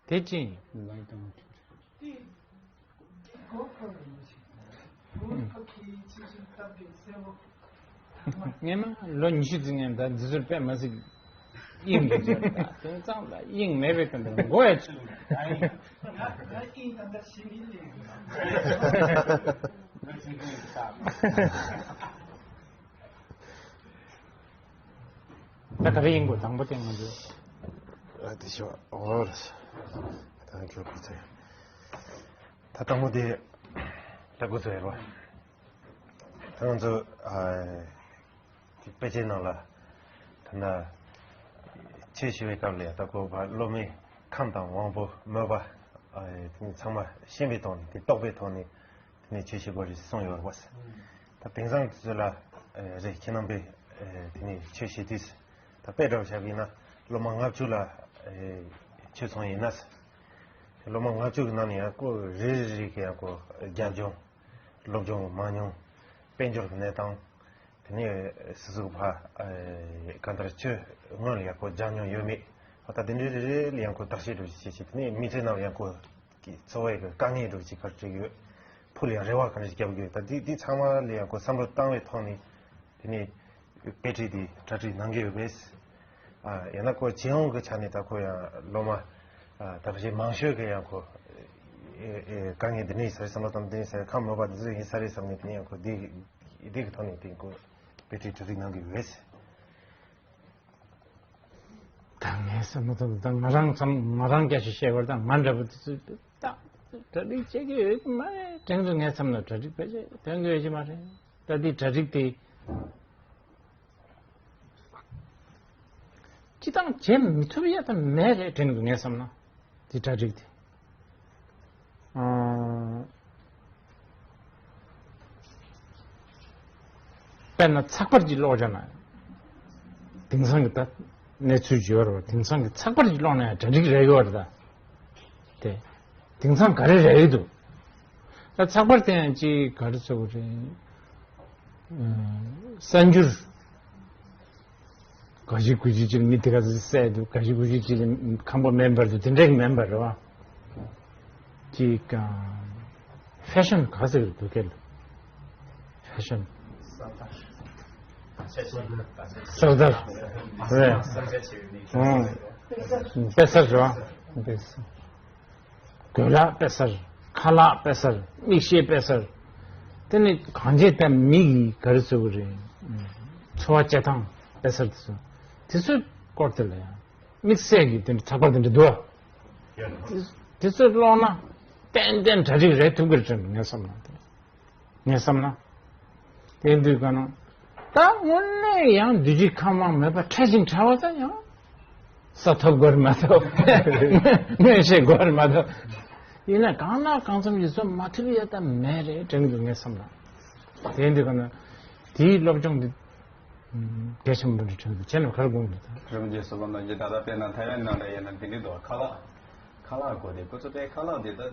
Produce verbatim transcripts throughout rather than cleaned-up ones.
དེ་ཅི་ཡིན། སྔན་མ་ལོ་ཉི་ཤུ་ཙམ་སྔོན་ད་འཛི་ཟུར་དཔེ་མ་སྲིད་དབྱིངས་ཀྱི་ཚོད་ད་དེ་ཙམ་ལ་དབྱིངས་མེད་པའི་དོན་དུ་མགོ་ཡ་ཆུ། ད་ག་རེ་ཡིན་དགོས་དང་པོ་དེ་ང་ཚོས། ཨ་དེ་ཤོ་འོ་རེད། ད་ཁྱོད་ཁུ་ཚོས་ད་དང་པོ་དེ་ལ་ཁུ་ཚོས་ཡོད་རོ། ད་ང་ཚོ་ཨ་དེ་དཔེ་ཆའི་ནང་ལ་ད་ན་ཆོས་ཞུ་བའི་སྐབས་ལ་ཡ་ད་ཁོ་བ་སློབ་མའི་ཁམས་དང་དབང་པོ་མོས་པ་ཨ་དེ་ཚང་མ་ཤེས་པའི་ཐོག་ནས་དེ་རྟོགས་པའི་ཐོག་ནས། དེ་ནས་ཆོས་བྱེད་དགོས་རེད་གསུངས་ཡོད་རེད་བ། ད་དེང་སང་དུས་ཚོད་ལ་རེད་ཁྱེད་རྣམ་པས་དེ་ནས་ཆོས་བྱེད་དུས་ད་དཔེ་འདྲ་བོ་བཞག་པ་ཡིན་ན་སློབ་མ་ལྔ་བཅུ་ལ་ཆོས་ཚོང་ཡིན་ན། སློབ་མ་ལྔ་བཅུ་གི་ནང་ནས་ཡང་ཁོ་རེ་རེ་རེ་གི་ཡང་ཁོ་རྒྱབ་ལྗོངས་སློབ་སྦྱོང་མང་ཉུང་དཔལ་འབྱོར་གྱི་གནས་སྟངས། དེ་ནས་སོ་སོ་གི་ཕ་གང་ལྟར་ཆོས་སྔོན་ལ་ཡང་ཁོ་སྦྱངས་མྱོང་ཡོད་མེད་ད་དེ་འདྲའི་རེ་རེ་ལ་ཡང་ཁོ་བརྟག་དཔྱད་འདྲ་བོ་ཞིག་བྱེད་ཅིག་དེ་ནས་མི་ཚེ་ནང་ལ་ཡང་ཁོ། གི་འཚོ་བའི་གི་དཀའ་ངལ་འདྲ་ཅིག་ག་རེ་འཕྲད་ཡོད། ཕུལ་ཡང་རེ་བ་ག་འདྲ་ཞིག་བརྒྱབ་ཡོད། ད་འདི་འདི་ཚང་མ་ལ་ཡང་ཁོ་བསམ་བློ་བཏང་བའི་ཐོག་ནས་དེ་ནས་དཔེ་ཁྲིད་དེ་གྲ་སྒྲིག་གནང་གི་ཡོད་པས། ཨ་ཡང་ན་ཁོ་བྱེད་ཡོང་གི་ཆ་ནས་ད་ཁོ་ཡང་སློབ་མ་ཨ་ད་བཞིན་མང་ཤོས་ཀྱི་ཡང་ཁོ་ཨེ་ཨེ་དཀའ་ངལ་འདི་འདྲ་ཡིན་ས་རེད་བསམ་བློ་བཏང་འདི་ཡིན་ས་རེད་ཁམས་མོས་པ་འདི་ཚོ་ཡིན་ས་རེད་བསམ་ནས་དེ་ནས་ཡང་ཁོ་འདི་འདི་གི་ཐོག་ནས་དེ་ཁོ་དཔེ་ཁྲིད་གྲ་སྒྲིག་གནང་གི་ཡོད། ད་ངས་བསམ་བློ་བཏང་ད་ང་རང་ཙམ་ང་རང་སྐད་ཆ་བཤད་པར་ད་ང་འདྲ་པོ་དེ་ཚོས་ད་གྲ་སྒྲིག་བྱེད་ཀྱི་ཡོད་ཀྱི་མ་རེད། དྲན་ཚོ་ངས་བསམ་ན་གྲ་སྒྲིག་བེད་སྤྱད་དོན་གྱི་ཡོད་ཀྱི་མ་རེད། ད་འདི་གྲ་སྒྲིག་དེ་སྤྱི་བཏང་བྱེད་མི་ཐུབ་ཡ་ད་མེད་རེད་དྲན་གྱི་ངས་བསམ་ན། དེ་གྲ་སྒྲིག་དེ། ཨང་། དཔེར་ན་ཚགས་པར་གྱི་ཀློག་བྱ་ན། དེང་སང་གི་ད་གནས་ཚུལ་བརྗོད་རོགས་དེང་སང་གི་ཚགས་པར་གྱི་ཀློག་ན་ཡང་གྲ་སྒྲིག་རེ་ཡོད་རེད་ད། དེ། དེང་སང་ག་རེ་རེ་ཡོད་འདུག་ད་ཚགས་པར་དེ་ཡང་ཅིག་ག་རེ་ཚོ་གི་རེད། ཨང་། གསར་འགྱུར། ག་ཞིག་གུ་ཞིག་ཅིག་མི་དེ་ག་ཚོད་བསད་འདུག་ག་ཞིག་གུ་ཞིག་ཅིག་ཁམས་པ་མེ་འབར་འདུག་དེ་འདྲ་གི་མེ་འབར་རེད་བ། ཅིག་ཨ། ཧྥེ་ཤན་ག་ཟེར་གི་འདུག་སྐད་ལ། ཧྥེ་ཤན། སོར་དར། རེད། ཨང་། དཔེ་གསར་རེད་བ། དཔེ་གསར། དགོན་ལག་དཔེ་གསར། ཁ་ལག་དཔེ་གསར། མིག་ཤེལ་དཔེ་གསར། དེ་ནི་གང་བྱས་ད་མི་ཡི་ག་རེ་ཟེར་དགོས་རེད། འཚོ་བ་སྐྱེལ་སྟངས་དཔེ་གསར་དེ་ཚོ། དེ་ཚོའི་སྐོར་དེ་ལ་ཡང་དམིགས་བསལ་གྱི་དེ་འདྲ་ཚགས་པར་དེ་འདྲ་འདུག་ཨ། དེ་དེ་ཚོ་ཀློག་ན་ཏན་ཏན་གྲ་སྒྲིག་རེད་ཐུབ་ཀྱི་རེད་དྲན་ངས་བསམ་ན་དེ། ངས་བསམ་ན། དེ་དུས་ག་ན། ད་དངོས་གནས་ཡང་འདི་ཅིག་ཁམས་མང་མེད་པ་ཕྲ་ཞིང་ཕྲ་བ་ད་ཡང་། ས་ཐོབ་དགོས་རེད་མ་ཐོབ། མངོན་ཤེས་དགོས་རེད་མ་ཐོབ། ཡིན་ན་གང་ལ་གང་འཚམ་ཡོད་ཚོད་མ་ཐུབ་ཡ་ད་མེད་རེད་དྲན་གྱི་ངས་བསམ་ན། དེ་འདི་ག་ན། དེའི་སློབ་སྦྱོང་འདི། གལ་ཆེན་པོ་འདྲ་དྲན་གྱི་ཁྱེད་རྣམས་ག་རེ་དགོངས་འདུག་ད། རིན་པོ་ཆེ་གསུངས་པ་ནང་བཞིན་ད་ལྟ་དཔེར་ན་ཐའེ་ཝན་ནང་ལ་ཡིན་ན་འདི་འདྲ་འདུག་ཁ་ལག་ཁ་ལག་དགོས་ཏེ་ཁོ་ཚོ་དཔེ་ཁ་ལག་འདི་ད། དུས་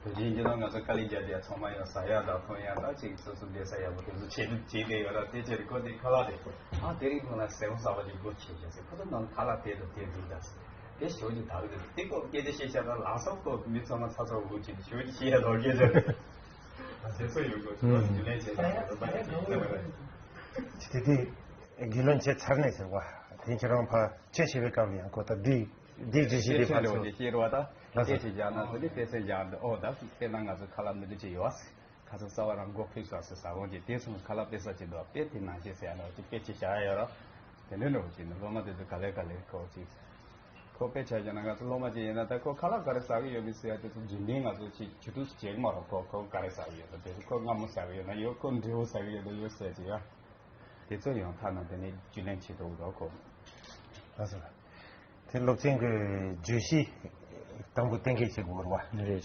རྒྱུན་གྱི་ནང་ང་ཚོ་དཀའ་ལས་རྒྱབ་བསྡད་ཚང་མ་ཡང་ཟ་ཡག་དང་འཐུང་ཡག་དང་ཅིག་སོ་སོ་བསྡད་ས་ཡག་པོ་དེ་ཚོ་བྱེད་བྱེད་བསྡད་ཡོད་ར། དེ་ཕྱིར་ཁོ་དེ་ཁ་ལག་དེ་ཨ་དེ་རིང་ཐུང་ལ་ཟས་གོང་གསར་པ་ཅིག་སྒོ་ཕྱེ་བྱས་ཟེར་ཁོ་ཚོ་ནང་ཁ་ལག་དེ་དང་དེ་འདུག་ད་ཟེར་དེ་ཞོ་ཅིག་དག་དེ་དེ་ཁོ་སྐད་ཆ་བཤད་བྱས་ན་ལམ་སང་ཁོ་མི་ཚང་མ་ཚ་ཚ་འུར་བྱེད་ཞོ་ཅིག་བཤད་ཡག་ལོག་སྐད་ཆ་རེད། ཨ་དེ་ཚོ་ཡོད་དགོས་ཚོ་རྒྱུས་ལོན་བྱེད་ས་ཡག་པོ་ད་དེ་དེ་དེ་རྒྱུས་ལོན་བྱས་ཚར་ནས་ཟེར་བ་དེ་ཁྱེད་རང་ཕ་ཆོས་བྱེད་པའི་སྐབས་ལ་ཡང་ཁོ་ད་འདི་འདི་སྒྲིག་གཞི་དེ་ཕར་ཚུར་སྐད་ཆ་རེད་བ་ད། ལགས་སོ། སྐད་ཆ་རྒྱག་ན་ཚོ་དེ་དཔེ་ཚན་རྒྱག་འདུག་ཨོ་ད་དཔེར་ན་ང་ཚོ་ཁ་ལག་འདི་འདྲ་ཅིག་ཡོད་ཨ། ཁ་སང་གསར་པ་རང་མགོ་ཕུད་སོང་ཟེར་ཟ་འོང་ཅིག་དེ་སོང་ཁ་ལག་དཔེ་ས་ཅིག་འདུག་དཔེ་དེ་ནང་བཞིན་ཟེར་ཡ་ལ་ཅིག་དཔེ་ཅིག་བཞག་ཡ་ཡོད་རོགས། དེ་འདྲ་འདྲ་བོ་ཅིག་ནི་སློབ་མ་དེ་ཚོ་ག་ལེ་ག་ལེ་ཁོ་ཅིག་ཁོ་དཔེ་ཆ་བཞག་ན་ང་ཚོ་སློབ་མ་ཅིག་ཡིན་ན་ད་ཁོ་ཁ་ལག་ག་རེ་ཟ་གི་ཡོད་མེད་ཟེར་ཡ་དེ་ཚོ་རྒྱུན་ལྡན་ང་ཚོ་ཅིག་ཇུས་གཏོགས་བྱེད་ཀྱི་མ་རེད། ཁོ་ཁོ་ག་རེ་ཟ་གི་ཡོད་ད་དེ་ཚོ་ཁོ་མངར་མོ་ཟ་གི་ཡོད་ན་ཡོད་ཁོ་འབྲས་བུ་ཟ་གི་ཡོད་ན་ཡོད་ཟེར་ཅིག་ཡ། དེ་ཚོ་ཡང་ཐ་ན་དེ་ནས་རྒྱུས་ལོན་བྱེད་ཐུབ་རོགས་གོ། ལགས་སོ། དེ་སློབ་ཚན་གྱི་བརྗོད་གཞི་དང་པོ་གཏན་འཁེལ་བྱེད་དགོས་རེད་བ། རེད།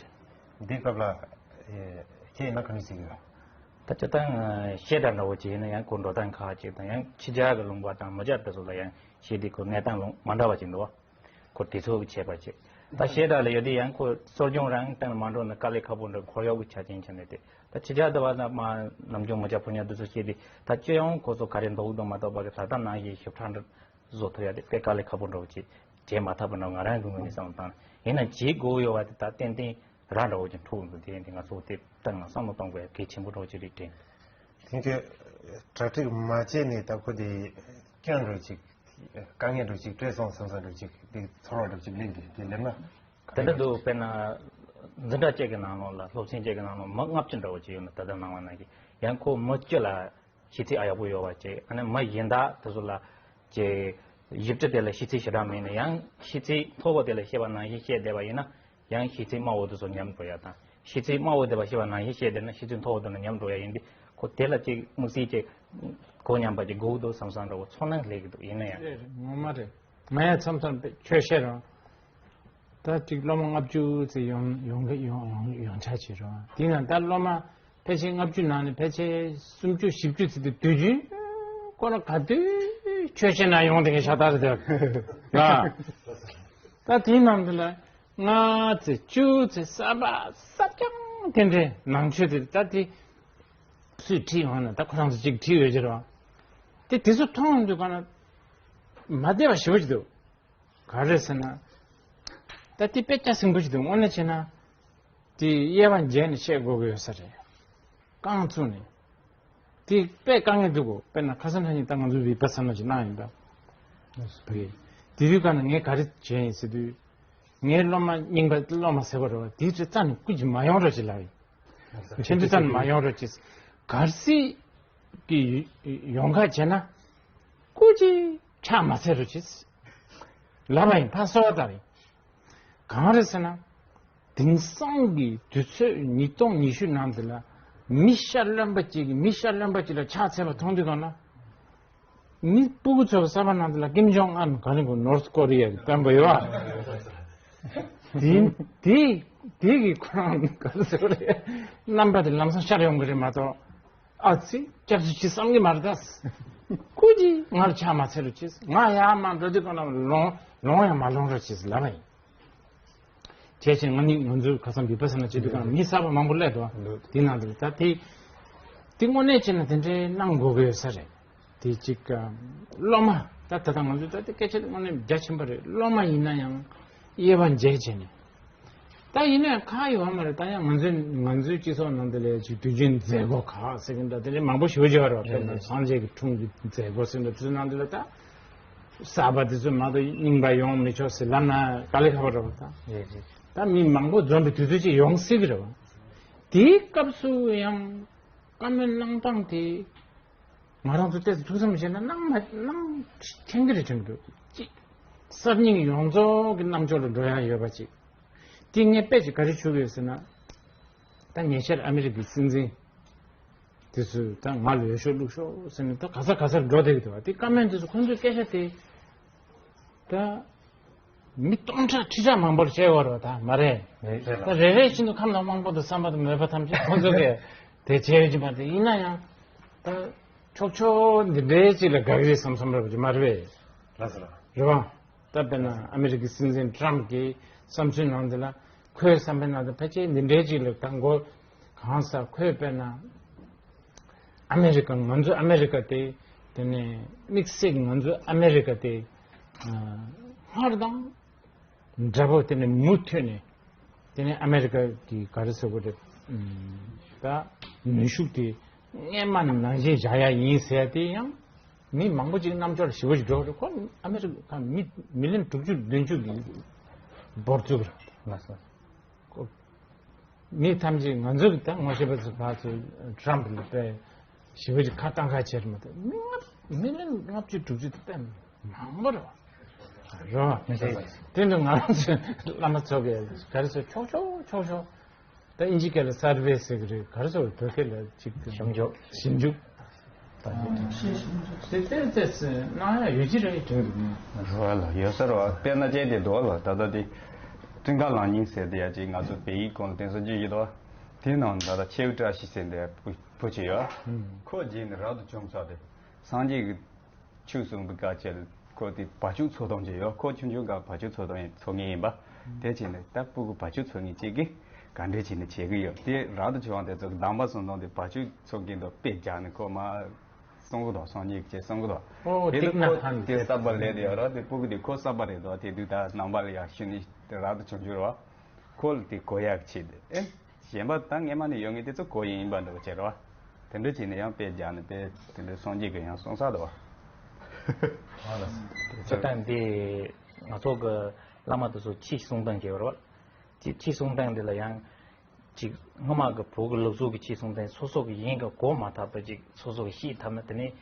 འདི་སྐབས་ལ་ཁྱེད་ཡིན་ན་ག་འདྲ་ཞིག་ཡོད། ད་སྤྱིར་བཏང་བཤད་གྲྭ་འདྲ་བོ་ཅིག་ཡིན་ན་ཡང་ཁོ་འགྲོ་སྟངས་ཁག་ཅིག་དང་ཡང་ཕྱི་རྒྱལ་གྱི་ལུང་པ་དང་མི་རྒྱ་དེ་ཚོ་ལ་ཡང་བཤད་དུས་ཁོ་གནས་སྟངས་ལུང་མ་འདྲ་བ་ཅིག་འདུག་བ། ཁོ་དེ་ཚོ་གི་ཁྱད་པར་ཅིག་ད་བཤད་གྲྭ་ལ་ཡོད་དུས་ཡང་ཁོ་གསོ་སྦྱོང་རང་སྟེང་ལ་མ་འགྲོ་ན་དཀའ་ལས་ཁག་པོ་འདྲ་ཁོར་ཡུག་གི་ཆ་རྐྱེན་ཆ་ནས་དེ་ད་ཕྱི་རྒྱལ་དུ་བ་ན་མ་ནམ་རྒྱུན་མི་རྒྱ་ཕོ་ཉ་དེ་ཚོ་བཤད་དུས་ད་སྤྱི་ཡོངས་ཁོ་ཚོ་ག་རེ་འདུག་འདུག་མ་གཏོགས་པ་གི་ད་ལྟ་ནང་བཞིན་ཞིབ་ཕྲ་འདྲ་བཟོ་ཐུབ་ཡ་དེ་དཔེ་དཀའ་ལས་ཁག་པོ་འདྲ་བོ་ཅིག་བྱས་མ་ཐག་པ་འདྲ་ང་རང་གི་ངོས་ནས་བསམ་བློ་བཏང་ན། ཡིན་ན་བྱེད་དགོས་ཡོད་པ་དེ་ད་ཏན་ཏན་ར་འདྲ་བོ་ཅིག་འཁྲུག་འདུག་དེ་ཡིན་དེ་ང་ཚོ་དེ་ལྟར་ང་བསམ་བློ་གཏོང་དགོས་ཡ་གལ་ཆེན་པོ་འདྲ་བོ་ཅིག་རེད་དྲན། དེང་གི་གྲ་སྒྲིག་མ་བྱས་ནས་ད་ཁོ་དེ་སྐྱོན་འདྲ་བོ་ཅིག་དཀའ་ངལ་འདྲ་བོ་ཅིག་སྤྲད་སོང་བསམ་བསམ་འདྲ་བོ་ཅིག་དེ་ཚོར་བ་འདྲ་བོ་ཅིག་སླེབས་འདུག་དེ་ལས་ན། དེ་འདྲ་འདུག་དཔེར་ན་འཛིན་གྲྭ་གཅིག་གི་ནང་ལོགས་ལ་སློབ་ཚན་གཅིག་གི་ནང་ལོགས་མི་ལྔ་བཅུ་འདྲ་བོ་ཅིག་ཡོད་ན་ད་ལྟ་ནང་བ་ནང་གི་ཡང་ཁོ་མི་བཅུ་ལ་ཤེས་ཚད་ཨ་ཡག་པོ་ཡོད་པ་བྱས། ཨ་ནི་མི་གཞན་དག་དེ་ཚོ་ལ་ཀྱི་ཞིབ་ཕྲ་དེ་ལ་ཤེས་ཚད་ཞེ་དྲག་མེད་ན་ཡང་ཤེས་ཚད་མཐོ་པོ་དེ་ལ་བཤད་པ་ནང་བཞིན་བཤད་བསྡད་པ་ཡིན་ན་ཡང་ཤེས་ཚད་དམའ་བོ་དེ་ཚོ་ཉམས་འགྲོ་ཡ་དང་། ཤེས་ཚད་དམའ་བོ་དེ་ལ་བཤད་པ་ནང་བཞིན་བཤད་བསྡད་ན་ཤེས་ཚད་མཐོ་བོ་དེ་ལ་ཉམས་འགྲོ་ཡ་ཡིན་དུས་ཁོ་དེ་ལ་ཅིག་དམིགས་བསལ་ཅིག་གོ་མཉམ་པ་ཅིག་དགོས་འདུག་བསམ་བསམ་འདྲ་བོ་ཚོར་སྣང་སླེབས་ཀྱི་འདུག་ཡིན་ན་ཡང་། རེད་རེད། ངོ་མ་རེད། ང་ཡང་མཚམས་མཚམས་ཆོས་བཤད་རོགས། ད་ཅིག་སློབ་མ་ལྔ་བཅུ་ཙམ་ཡོང་ཡོང་གི་ཡོང་ཡོང་ཡོང་ཆ་བྱེད་རོགས། དེ་ན་ད་སློབ་མ་ཕལ་ཆེར་ལྔ་བཅུ་ནང་ནས་ཕལ་ཆེར་སུམ་ཅུ་བཞི་བཅུ་ཙམ་དེ་དུས་རྒྱུན་ཁོ་རང་ག་དུས་ཆོས་བཤད་ན་ཡོང་དེ་གའི་ཤ་སྟག་རེད་དེ། ད་དེའི་ནང་དུ་ལ་ལྔ་ཙམ་བཅུ་ཙམ་གསར་པ་གསར་རྐྱང་དེ་འདྲའི་ནང་ཆོས་དེ་ད་དེ་སུས་ཁྲིད་ཡོང་ན་ད་ཁོ་རང་ཚོ་ཅིག་ཁྲིད་ཡོད་ཀྱི་རེད་བ། དེ་དེ་ཚོ་མཐོང་ཡོང་དུས་ག་ན་མ་བདེ་བ་ཞེ་པོ་ཅིག་འདུག་ག་རེ་ཟེར་ན། ད་དེ་དཔེ་སྐྱ་སེང་པོ་ཞིག་འདུག་དངོས་གནས་བྱས་ན། དེ་དབྱེ་བ་འབྱེད་ནས་བཤད་དགོས་ཀྱི་ཡོད་ས་རེད། རྐང་བཙུགས་ནས། དེ་དཔེ་དཀའ་ངལ་འདུག་གོ་དཔེར་ན་ཁ་སང་ཁ་ཉིན་ད་ང་ཚོ་བི་པ་ས་ན་ཅིག་གནང་ཡིན་པ། དེ་དུས་ག་ན་ངས་ག་རེ་བྱས་ཡིན་ཟེར་དུས། ངའི་སློབ་མ་རྙིང་པ་སློབ་མ་ཟེར་བ་རེད་བ་དེའི་ཚོད་རྩ་ནས་སྐུ་མཁྱེན་མ་ཡོང་རོགས་ཞེས་ལབ་ཡིན། མཁྱེན་ཚོད་རྩ་ནས་མ་ཡོང་རོགས་ཞེས། གལ་སྲིད། གི་ཡོང་ཁ་བྱས་ན། སྐུ་མཁྱེན་ཕྱག་མ་འཚལ་རོགས་ཞེས། ལབ་པ་ཡིན་ཕར་གསོལ་བ་བཏབ་ཡིན། གང་རེད་ཟེར་ན། དེང་སང་གི་དུས་ཚོད་ཉིས་སྟོང་ཉི་ཤུ་ནང་དེ་ལ། མི་ཤ་རློན་པ་གཅིག་གིས་མི་ཤ་རློན་པ་གཅིག་ལ་ཕྱག་འཚལ་བ་མཐོང་དུས་གང་ལ། མི་སྤུ་གུ་ཚོ་གསར་པ་ནང་དེ་ལ་ཀིམ་ཇོང་ཨན་ག་རེ་གོ་ནོར་ཐ་ཀོ་རི་ཡའི་དཔོན་པོ་ཡོད་ཨ། དེ་དེ་དེ་གི་ཁོ་རང་ག་རེ་ཟེར་རེད། རྣམ་པ་དེ་ལམ་སང་ཤར་ཡོང་གི་རེད་མ་གཏོགས། ཨ་ཙི་སྐྱབས་སུ་མཆི་བསམ་གི་མ་རེད་ད། སྐུ་མཁྱེན་ངར་ཕྱག་མ་འཚལ་རོགས་བྱེད། ང་ཡར་མར་འགྲོ་དུས་གང་ལ་ལོང་ལོང་ཡང་མ་ལོང་རོགས་བྱེད་ལབ་པ་ཡིན། བྱས་ཙང་ང་ནི་ང་ཚོའི་ཁ་སང་བི་པ་ས་ན་བྱེད་དུས་གང་མི་གསར་པ་མང་པོ་སླེབས་འདུག་འདུག་དེ་ནང་དུ་ད་དེ་དེ་དངོས་གནས་བྱས་ན་དེ་འདྲའི་གནང་དགོས་ཀྱི་ཡོད་ས་རེད། དེ་གཅིག་སློབ་མ་ད་ད་ལྟ་ང་ཚོའི་ད་དེ་སྐད་ཆ་དེ་དངོས་གནས་རྒྱ་ཆེན་པོ་རེད། སློབ་མ་ཡིན་ན་ཡང་དབྱེ་བ་འབྱེད་བྱས་ནས། ད་ཡིན་ན་ཡང་ཁག་ཡོད་མ་རེད། ད་ཡང་ང་ཚོའི་ང་ཚོའི་སྤྱི་ཚོགས་ནང་དེ་ལས་ཅིག་དུས་རྒྱུན་མཛད་སྒོ་ཁག་ཟེར་གི་འདྲ་དེ་འདྲའི་མང་པོ་ཞེ་པོ་ཅིག་ཡོད་རེད་བ། དཔེར་ན་སངས་རྒྱས་ཀྱི་འཁྲུངས་ཀྱི་མཛད་སྒོ་ཟེར་འདྲ་དེ་ཚོའི་ནང་དེ་ལ་ད། གསར་པ་དེ་ཚོ་མ་གཏོགས་རྙིང་པ་ཡོང་མི་ཆོག་ཟེར་ལབ་ན་དཀའ་ལས་ཁག་པོ་རེད་བ་ད། རེད་རེད། ད་མི་མང་པོ་འཛོམས་པའི་དུས་ཚོད་ཅིག་ཡོང་སྲིད་ཀྱི་རེད་བ། དེའི་སྐབས་སུ་ཡང་བཀའ་མོལ་གནང་སྟངས་དེ་ང་རང་ཚོ་ཏོག་ཙམ་ཐུགས་བསམ་བཞེས་ན་གནང་མ་གནང་ཐེངས་གི་རེད་དྲན་གི་འདུག་གཅིག་གསར་རྙིང་ཡོངས་རྫོགས་ཀྱི་རྣམ་དཔྱོད་ལ་འགྲོ་ཡ་ཡོད་པ་ཅིག་དེ་ངས་དཔེ་ཅིག་ག་རེ་ཞུ་གི་ཡོད་ཟེར་ན། ད་ཉེ་ཆར་ཨ་མི་རི་ཀའི་སྲིད་འཛིན། དེ་ཚོས་ད་ང་ལ་འོས་ཤོག་བླུགས་ཤོག་ཟེར་ནས་ད་ག་ས་ག་སར་འགྲོ་བསྡད་ཀྱི་འདུག་བ། དེ་བཀའ་མོལ་དེ་ཚོ་ཁོང་ཚོའི་སྐད་ཆ་དེ་ད་མི་སྟོང་ཕྲག་ཁྲི་ཕྲག་མང་པོར་བཤད་ཡོད་རེད་བ། ད་མ་རེད། རེད་རེད། ད་རེ་རེ་བཞིན་དུ་ཁམས་དང་དབང་པོ་དང་བསམ་པ་དང་མོས་པ་ཐམས་ཅད་ཁོང་ཚོ་གིས་དེ་བྱས་ཡོད་ཀྱི་མ་རེད། ཡིན་ན་ཡང་ད་ཕྱོགས་ཕྱོགས་འདི་འདྲའི་ཅིག་ལ་དགའ་གི་རེད་བསམ་བསམ་རེད་བ་ཅིག་མ་རེད་པས། ལགས་སོ། རེད་བ། ད་དཔེར་ན་ཨ་མི་རི་ཀའི་སྲིད་འཛིན་ཏྲམ་གྱི་བསམ་ཚུལ་ནང་དེ་ལ་ཁོའི་བསམ་པའི་ནང་དུ་ཕལ་ཆེར་འདི་འདྲའི་ཅིག་ལ་ད་མགོ་གང་ས་ཁོས་དཔེར་ན་ཨ་མི་རི་ཀ་ང་ཚོ་ཨ་མི་རི་ཀ་དེ་དེ་ནས་དམིགས་བསལ་ང་ཚོ་ཨ་མི་རི་ཀ་དེ་སྔར་དང་འདྲ་པོ་དེ་ནས་མུ་མཐུད་ནས་དེ་ནས་ཨ་མི་རི་ཀ་གི་ག་རེ་ཟེར་དགོས་རེད། ད་ནུས་ཤུགས་དེ་སྔས་མ་ནང་བཞིན་བཞག་ཡ་ཡིན་ཟེར་ཡ་དེ་ཡང་། མི་མང་པོ་ཅིག་རྣམ་དཔྱོད་ཞེ་པོ་ཞིག་འགྲོ་རེད། ཁོ་ཨ་མི་རི་ཀ་མི་མི་ལི་ཡོན་དྲུག་ཅུ་བདུན་ཅུ་གི་འབོར་བཙུགས་རེད། ལགས་སོ། ཁོ་མི་ཐམས་ཅད་ང་ཚོ་གི་ད་ངོ་ཤེས་པ་ཚོ་ཕར་ཚུར་ཏྲམ་ལ་དཔེ་ཞེ་པོ་ཅིག་ཁ་བཏང་ཁ་བྱེད་མ་ཐུབ། མི་ལྔ་མི་ལི་ཡོན་ལྔ་བཅུ་དྲུག་ཅུ་དེ་དཔེ་མང་པོ་རེད་བ། རེད་བ། དེ་འདྲ་ང་རང་ཚོའི་བླ་མ་ཚོ་གིས་ག་རེ་ཟེར་ཆོག་ཆོག་ཆོག་ཆོག་ད་ཨིན་ཇི་སྐད་ལ་སར་ཝེ་ཟེར་གི་རེད། ག་རེ་ཟེར་བོད་སྐད་ལ་ཅིག་ཞིབ་འཇུག་ཞིབ་འཇུག་དེ་ཏོག་ཙམ་གནང་ཡ་ཡོད་ཀྱི་རེད་དྲན་འདུག་རེད་བ། ཡོད་ས་རེད་བ། དཔེར་ན་ཅིག་དེ་འདུག་བ། ད་ལྟ་དེ་ཀྲིན་ཀ་ལང་ཉིང་ཟེར་དེ་ཡ་ཅིག་ང་ཚོ་བལ་ཡིག་སྐོར་ལ་དེང་སང་ཅིག་ཡོད་དོ། དེའི་ནང་ད་ལྟ་ཆེའུ་བཀྲ་ཤིས་ཟེར་དེ་བུ་བུ་ཅིག་ཡོད། ཁོ་རྗེས་ནས་རབ་ཏུ་བྱུང་ཚར་དེ་སངས་རྒྱས་ཀྱི་ཆོས་གསུངས་པའི་སྐབས་ཀྱི་ཁོ་དེ་བ་ཕྱུགས་འཚོ་སྟངས་ཅིག་ཡོད། ཁོ་ཆུང་ཆུང་སྐབས་བ་ཕྱུགས་འཚོ་སྟངས་ཡིན་འཚོ་མཁན་ཡིན་པ། དེ་བྱས་ནས་ད་སྤུ་གུ་བ་ཕྱུགས་འཚོ་མཁན་གཅིག་གིས་ག་འདྲས་བྱས་ནས་བྱེད་ཀྱི་ཡོད། དེ་རབ་ཏུ་བྱུང་བ་དེ་ཚོ་གདམས་པ་གསུང་སྟངས་དེ་བ་ཕྱུགས་འཚོ་མཁན་དང་དཔེ་རྒྱག་ནས་ཁོ་མ་ གསུང་གི་འདུག་སངས་རྒྱས་ཀྱིས་གསུང་གི་འདུག་ཨོ་དེ་ལ་ཐིག་ནག་ཁོ་ཐང་དེ་གསར་པ་ལས་དེ་ཡོད་ར། དེ་སྤུ་གུ་དེ་ཁོ་གསར་པ་རེད་འདུག་དེ་དུས་ད་ནང་པ་ལ་ཡག་ཤོས་ནི་དེ་རག་ཏུ་བྱུང་རྒྱུ་ར། ཁོ་ལ་དེ་གོ་ཡག་ཆེད་དེ་ཨེ། གཞན་པ་ད་སྔས་མ་ནས་ཡོད་ངེས་དེ་ཚོ་གོ་ཡིན་པ་འདྲ་བོ་བྱས་ར། དེ་འདྲ་བྱས་ནས་ཡང་དཔེ་རྒྱག་ནས་དཔེ་དེ་འདྲ་སངས་རྒྱས་ཀྱིས་ཡང་གསུང་ས་འདུག་བ། ཨ་ལ། སྤྱིར་བཏང་འདི་ང་ཚོ་གི་བླ་མ་དེ་ཚོ་ཕྱི་གསུང་སྟངས་ཀྱི་ཡོད་ར་བ། ཅིག་ཕྱི་གསུང་སྟངས་འདི་ལ་ཡང་ཅིག་སྔོན་མ་གི་བོད་ཀྱི་ལུགས་སྲོལ་གྱི་ཕྱི་གསུང་སྟངས་སོ་སོ་གི་ཡིན་གི་གོ་མ་ཐག་པ་ཅིག་སོ་སོ་གི་ཤེས་ཐུབ་ན་དེ་ནི་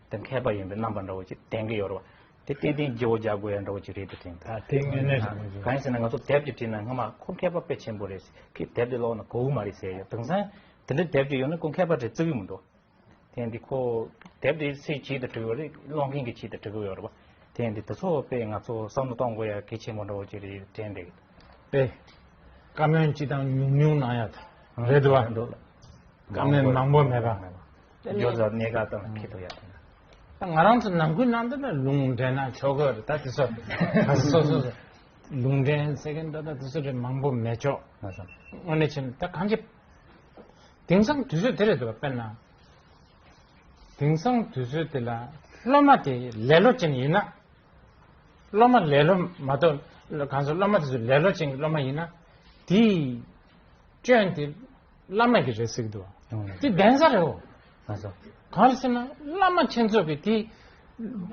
དེ་མཁས་པ་ཡིན་པའི་རྣམ་པ་འདྲ་བོ་ཅིག་ལྡན་གི་ཡོད་ར་བ། དེ་ཏན་ཏན་བརྗེ་བོ་རྒྱག་དགོས་ཡ་འདྲ་བོ་ཅིག་རེད་དུ་དྲན་ད། དེ་དངོས་གནས་རེད་མོད། གང་ཡིན་ཟེར་ན་ང་ཚོ་དེབ་ཅིག་བྲིས་ན་སྔོན་མ་ཁོ་མཁས་པ་དཔེ་ཆེན་པོ་རེད་ཟེར་ཁི་དེབ་དེ་ཀློག་ན་གོ་གི་མ་རེད་ཟེར་ཡ། དེང་སང་དེ་འདྲ་དེབ་ཅིག་ཡོད་ན་ཁོ་མཁས་པ་རེད་བརྩི་གི་མི་འདུག་དེ་འདི་ཁོ་དེབ་དེ་སུའི་ཆེད་དུ་བྲིས་ཡོད་རེད། ཀློག་མཁན་གྱི་ཆེད་དུ་བྲིས་གི་ཡོད་རེད་བ། དེ་འདི་དེ་ཚོ་དཔེ་ང་ཚོ་བསམ་བློ་གཏོང་དགོས་ཡ་གལ་ཆེན་པོ་འདྲ་བོ་ཅིག་རེད་དྲན་འདུག་དཔེ་བཀའ་མོལ་ཅི་དང་ཉུང་ཉུང་གནང་ཡ་ད་རེད་འདུག་བ། འདུག་ལ། བཀའ་མོལ་མང་པོ་མེད་པ། སྦྱོར་བཟོ་གནད་འགག་དང་ཁྱད་དུ་ཡ་དང་། ད་ང་རང་ཚོ་ནང་ཁུལ་ནང་དུ་ལ་ལུང་འདྲེན་ན་ཆོག་གི་རེད། ད་དེ་ཚོ་ད་སོ་སོ་སོ་ལུང་འདྲེན་ཟེར་མཁན་ད་ད་དེ་ཚོ་རེད་མང་པོ་མེད་ཆོག་ང་ཚོ་དངོས་གནས་བྱས་ན་ད་གང་ཅི་དེང་སང་དུས་ཚོད་དེ་རེད་འདུག་དཔེར་ན་དེང་སང་དུས་ཚོད་དེ་ལ་སློབ་མ་དེ་ལེ་ལོ་ཅན་ཡིན་ན། སློབ་མ་ལེ་ལོ་མ་གཏོགས་གང་ཚོ་སློབ་མ་དེ་ཚོ་ལེ་ལོ་ཅན་གྱི་སློབ་མ་ཡིན་ན་དེའི་སྐྱོན་དེ་བླ་མ་གི་རེད་ཟེར་གི་འདུག་བ། དེ་བདེན་ས་རེད་འོ། ང་ཚོ་གང་རེད་ཟེར་ན་བླ་མ་ཁྱེད་ཚོ་གི་དེ་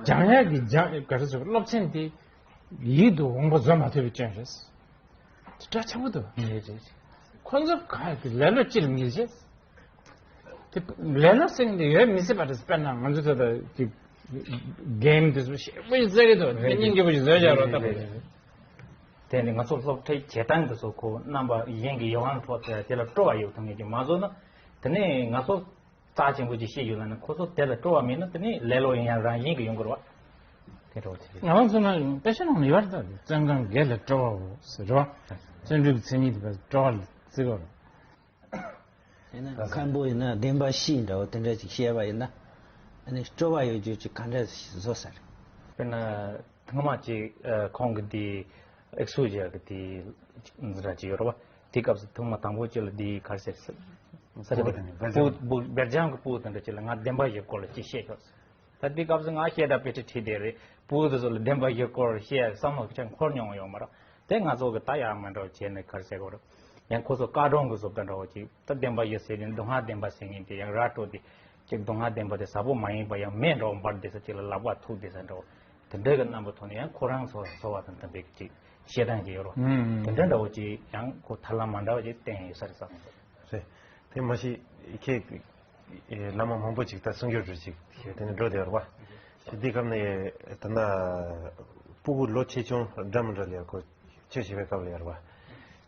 སྦྱང་ཡག་གི་སྦྱང་ག་རེ་ཟེར་སློབ་ཚན་དེ་ཡིད་དུ་འོང་པ་བཟོ་མ་ཐུབ་པའི་སྐྱོན་རེད། དེ་འདྲ་ཆགས་པོ་འདུག་རེད་རེད། ཁོ་ཚོ་ག་ལེ་ལོ་ཅི་ལ་ངེས་ཤེས། དེ་ལེ་ལོ་ཟེར་མཁན་དེ་ཡོད་མི་སྲིད་པ་རེད། དཔེར་ན་ང་ཚོ་ད་ལྟ་དེ་གེམ་དེ་ཚོ་ཞེ་པོ་ཞིག་རྩེ་གི་འདུག་དེ་སྙིང་རྗེ་པོ་ཞིག་བཟོས་བཞག་རོགས་ལྟ་བུ་རེད། དེ་ནི་ང་ཚོ་སློབ་ཁྲིད་བྱེད་སྟངས་དེ་ཚོ་ཁོ་རྣམ་པ་གཞན་གྱི་ཡོང་ཁམས་ཐོག་དེ་དེ་ལ་སྤྲོ་བ་ཡོད་ཐུབ་མཁན་ཅིག་མ་བཟོ་ན། དེ་ནས་ང་ཚོ་རྩ་ཆེན་པོ་ཅིག་ཤེས་ཡོད་ལ་ནི་ཁོ་ཚོ་དེ་ལ་སྤྲོ་བ་མེད་ན་དེ་ནི་ལེ་ལོ་ཡིན་ཡང་རང་བཞིན་གྱི་ཡོང་གི་རེད་བ། དེ་འདྲ་བོ་ཅིག་རེད། ང་རང་ཚོ་ན་དཔེ་ཆ་ནང་ལ་ཡོད་རེད། ད་བཙོན་ཁང་བརྒྱད་ལ་སྤྲོ་བའོ་ཟེར་རེད་བ། བརྩོན་འགྲུས་ཀྱི་མཚན་ཉིད་དེ་སྤྲོ་བ་ལ་བརྩི་དགོས་རེད། ཡིན་ན་མཁན་པོ་ཡིན་ན་བདེན་པ་བཞི་འདྲ་བོ་དེ་འདྲ་ཅིག་བཤད་པ་ཡིན་ན། ཨ་ནི་སྤྲོ་བ་ཡོད་རྒྱུ་ཅིག་ག་འདྲ་ཞིག་བཟོ་ས་རེད། དཔེར་ན་ཐེངས་མ་ཅིག་ཁོང་གི་དེ་ཨེག་སུ་ཇི་ཡ་གི་དེ་འཛིན་གྲྭ་ཅིག་ཡོད་རེད་བ། དེ་སྐབས་སུ་ཐེངས་མ་དང་པོ་ཅིག་ལ་དེ་ག་རེ་ཟེར་ས་རེད། སྤུ་སྤུ་སྦེར་ལྗང་གི་སྤུ་དེ་འདྲ་ཅིག་ལ་ང་བདེན་པ་བཞིའི་སྐོར་ལ་ཅིག་བཤད་ཤོག་ད་དེ་སྐབས་སུ་ང་བཤད་ད་དཔེ་ཁྲིད་ཁྲིད་དེ་རེད། སྤུ་གུ་དེ་ཚོ་ལ་བདེན་པ་བཞིའི་སྐོར་བཤད་བསམ་བློ་ཅང་འཁོར་མྱོང་ཡོད་མ་རེད། དེ་ང་ཚོ་གི་ད་ཡག་མི་འགྲོ་བྱས་ནས་ག་རེ་བྱེད་དགོས་རེད། ཡང་ཁོ་ཚོ་བཀའ་དྲུང་གི་བཟོ་ལྟ་འདྲ་བོ་ཅིག་ད་བདེན་པ་བཞི་ཟེར་ནས་སྡུག་བསྔལ་བདེན་པ་ཟེར་མཁན་དེ་ཡང་ར་སྤྲོད་དེ་ཅིག་སྡུག་བསྔལ་བདེན་པ་དེ་ཟབ་པོ་མ་ཡིན་པ་ཡང་མེ་འདྲ་བོ་འབར་བསྡད་ས་ཅིག་ལ་ལག་པ་ཐུག་བསྡད་ས་འདྲ་བོ་དེ་འདྲ་གི་རྣམ་པ་ཐོག་ནས་ཡང་ཁོ་རང་ཚོ་ཚོར་བ་དང་ལྡན་པའི་ཅིག་བཤད་སྟངས་ཅིག་ཡོད་རེད། དེ་འདྲ་འདྲ་བོ་ཅིག་ཡང་ཁོ་ཐབས་ལམ་མ་འདྲ་བ་ཅིག་བསྟན་ཡོད་ས་རེད་བསམ་གི་འདུག་རེད། དེ་མ་གཞི་ཁྱེད་ཀྱིས་བླ་མ་མང་པོ་ཅིག་དང་གསུང་སྒྱུར་རུ་ཅིག་བྱས་དེ་ནས་འགྲོ་བསྡད་ཡོད་རེད་བ། དེ་དུས་སྐབས་ནས་ད་ལྟ་སྤུ་གུ་ལོ་ཆེ་ཆུང་འདྲ་མི་འདྲ་ལ་ཡང་ཁོ་ཆོས་བྱེད་པའི་སྐབས་ལ་ཡོད་རེད་བ།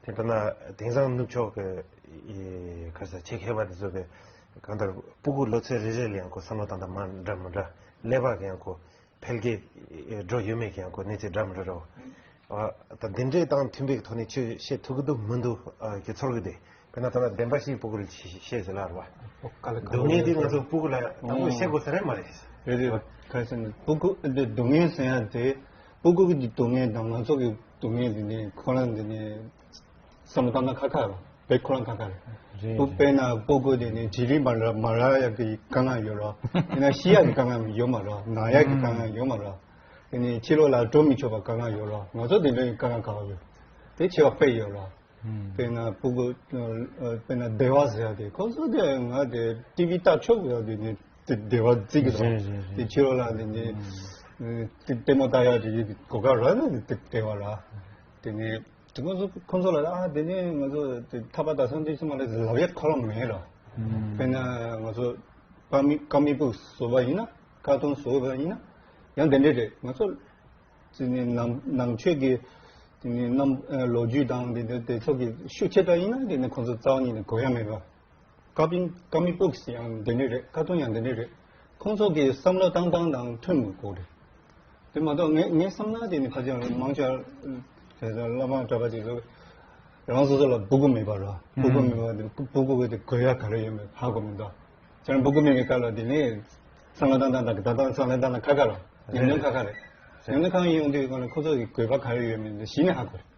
དེ་ད་ལྟ་དེང་སང་ནུབ་ཕྱོགས་ཀྱི་ཁ་ས་ཆེད་མཁས་པ་དེ་ཚོ་གི་གང་ལྟར་སྤུ་གུ་ལོ་ཚོད་རེ་རེ་ལ་ཡང་ཁོ་བསམ་བློ་བཏང་སྟངས་མ་འདྲ་མི་འདྲ་ཀླད་པ་གི་ཡང་ཁོ། འཕེལ་རྒྱས་འགྲོ་ཡོད་མེད་ཀྱི་ཡང་ཁོ་གནས་ཚད་འདྲ་མི་འདྲ་རོ། ད་འདི་འདྲའི་དང་མཐུན་པའི་ཐོག་ནས་ཆོས་བཤད་ཐུབ་ཀྱི་འདུག་མི་འདུག་གི་ཚོར་གྱི་འདུག་དཔེར་ན་ད་ལྟ་བདེན་པ་བཞིའི་སྤུ་གུ་ལ་བཤད་ཟེར་ལ་ར་བ། སྡུག་བསྔལ་འདི་ང་ཚོ་སྤུ་གུ་ལ་དང་པོ་བཤད་དགོས་ས་རེད་མ་རེད། རེད་རེད། ག་རེ་ཟེར་ན་སྤུ་གུ་འདི་སྡུག་བསྔལ་ཟེར་ཡ་དེ་སྤུ་གུ་གི་སྡུག་བསྔལ་དང་ང་ཚོ་གི་སྡུག་བསྔལ་འདི་ནི་ཁོ་རང་འདི་ནི། བསམ་བློ་བཏང་ན་ཁ་ཁ་རེད། བེད་ཁོ་རང་ཁ་ཁ་རེད། རེད། སྤུ་རེད། དཔེར་ན་སྤུ་གུ་དེ་ནི་དྲིན་ལན་མ་རག་མ་རག་ཡག་གི་དཀའ་ངལ་ཡོད་རོ། ཡིན་ན་ཤི་ཡག་གི་དཀའ་ངལ་ཡོད་མ་རོ། ན་ཡག་གི་དཀའ་ངལ་ཡོད་མ་རོ། དེ་ནི་ཕྱི་ལོགས་ལ་འགྲོ་མི་ཆོག་པ་དཀའ་ངལ་ཡོད་རོ། ང་ཚོ་དེ་འདྲའི་དཀའ་ངལ་ག་བ་ཡོད། དེ་ཆེ་བ་དཔེ་ཡོད་རོ། དཔེར་ན་སྤུ་གུ་དཔེར་ན་སྡེ་བ་ཟེར་ཡག་དེ་ཁོ་ཚོ་དེ་ང་དེ་ཊི་ཝི་ལྟ་ཆོག་ཡག་དེ་ནི་དེ་སྡེ་བ་བརྩི་གི་རོ། རེད་རེད་རེད། དེ་ཕྱི་ལོགས་ལ་དེ་ནི་ལྟད་མོ་ལྟ་ཡག་དེ་གོ་སྐབས་རོ་ན་དེ་སྡེ་བ་རོ། དེ་ནི། དེ་ཁོང་ཚོ་ཁོང་ཚོ་ལ་ཨ་དེ་ནས་ང་ཚོ་དེ་ཐག་པ་དག་སང་དེ་ཚོ་མ་རེད་ལབ་ཡ་ཁོ་རང་མེད་ར། དཔེར་ན་ང་ཚོ་ཀ་མི་ཀ་མི་པོ་བཟོ་བ་ཡིན་ན་ཀར་ཊུན་བཟོ་བ་ཡིན་ན་ཡང་དེ་འདྲས་རེད། ང་ཚོ་དེ་ནས་ནང་ནང་ཆོས་ཀྱི་དེ་ནས་རྣམ་ལོ་རྒྱུས་དང་དེ་དེ་ཚོ་གི་ཤུགས་ཆེ་དྲགས་ཡིན་ན་དེ་ནས་ཁོང་ཚོ་རྩ་བ་ཉིད་ནས་གོ་ཡ་མེད་ར། ཀ་པིན་ཀ་མི་པོག་སི་ཡང་འདི་འདྲ་རེད། ཀར་ཊུན་ཡང་འདི་འདྲ་རེད། ཁོང་ཚོ་གི་བསམ་བློ་བཏང་སྟངས་དང་མཐུན་དགོས་རེད། དེ་མ་གཏོགས་ངས་ངས་བསམ་ན་དེ་ནི་ཁ་ཅིག་མང་ཆེ་བ་དེ་ཚོ་བླ་མ་གྲྭ་པ་ཅིག་ཚོ་རང་སོ་སོ་ལ་སྤུ་གུ་མེད་པ་ར། སྤུ་གུ་མེད་པ་དེ་སྤུ་གུ་གི་དེ་དགོས་ཡ་ག་རེ་ཡོད་མེད་ཧ་གོ་མི་འདུག་ཁྱེད་རང་སྤུ་གུ་མེད་པའི་སྐབས་ལ་དེ་ནི་བསམ་བློ་བཏང་སྟངས་དང་ད་ལྟ་བསམ་བློ་བཏང་སྟངས་ཁ་ཁ་ར། ཉམས་མྱོང་ཁ་ཁ་རེད། ཉམས་མྱོང་ཁ་ཁ་ཡོང་དུས་ཁོང་ཁོང་ཚོ་གི་དགོས་པ་ག་རེ་ཡོད་མེད་འདི་གཞི་ནས་ཧ་གོ་རེད།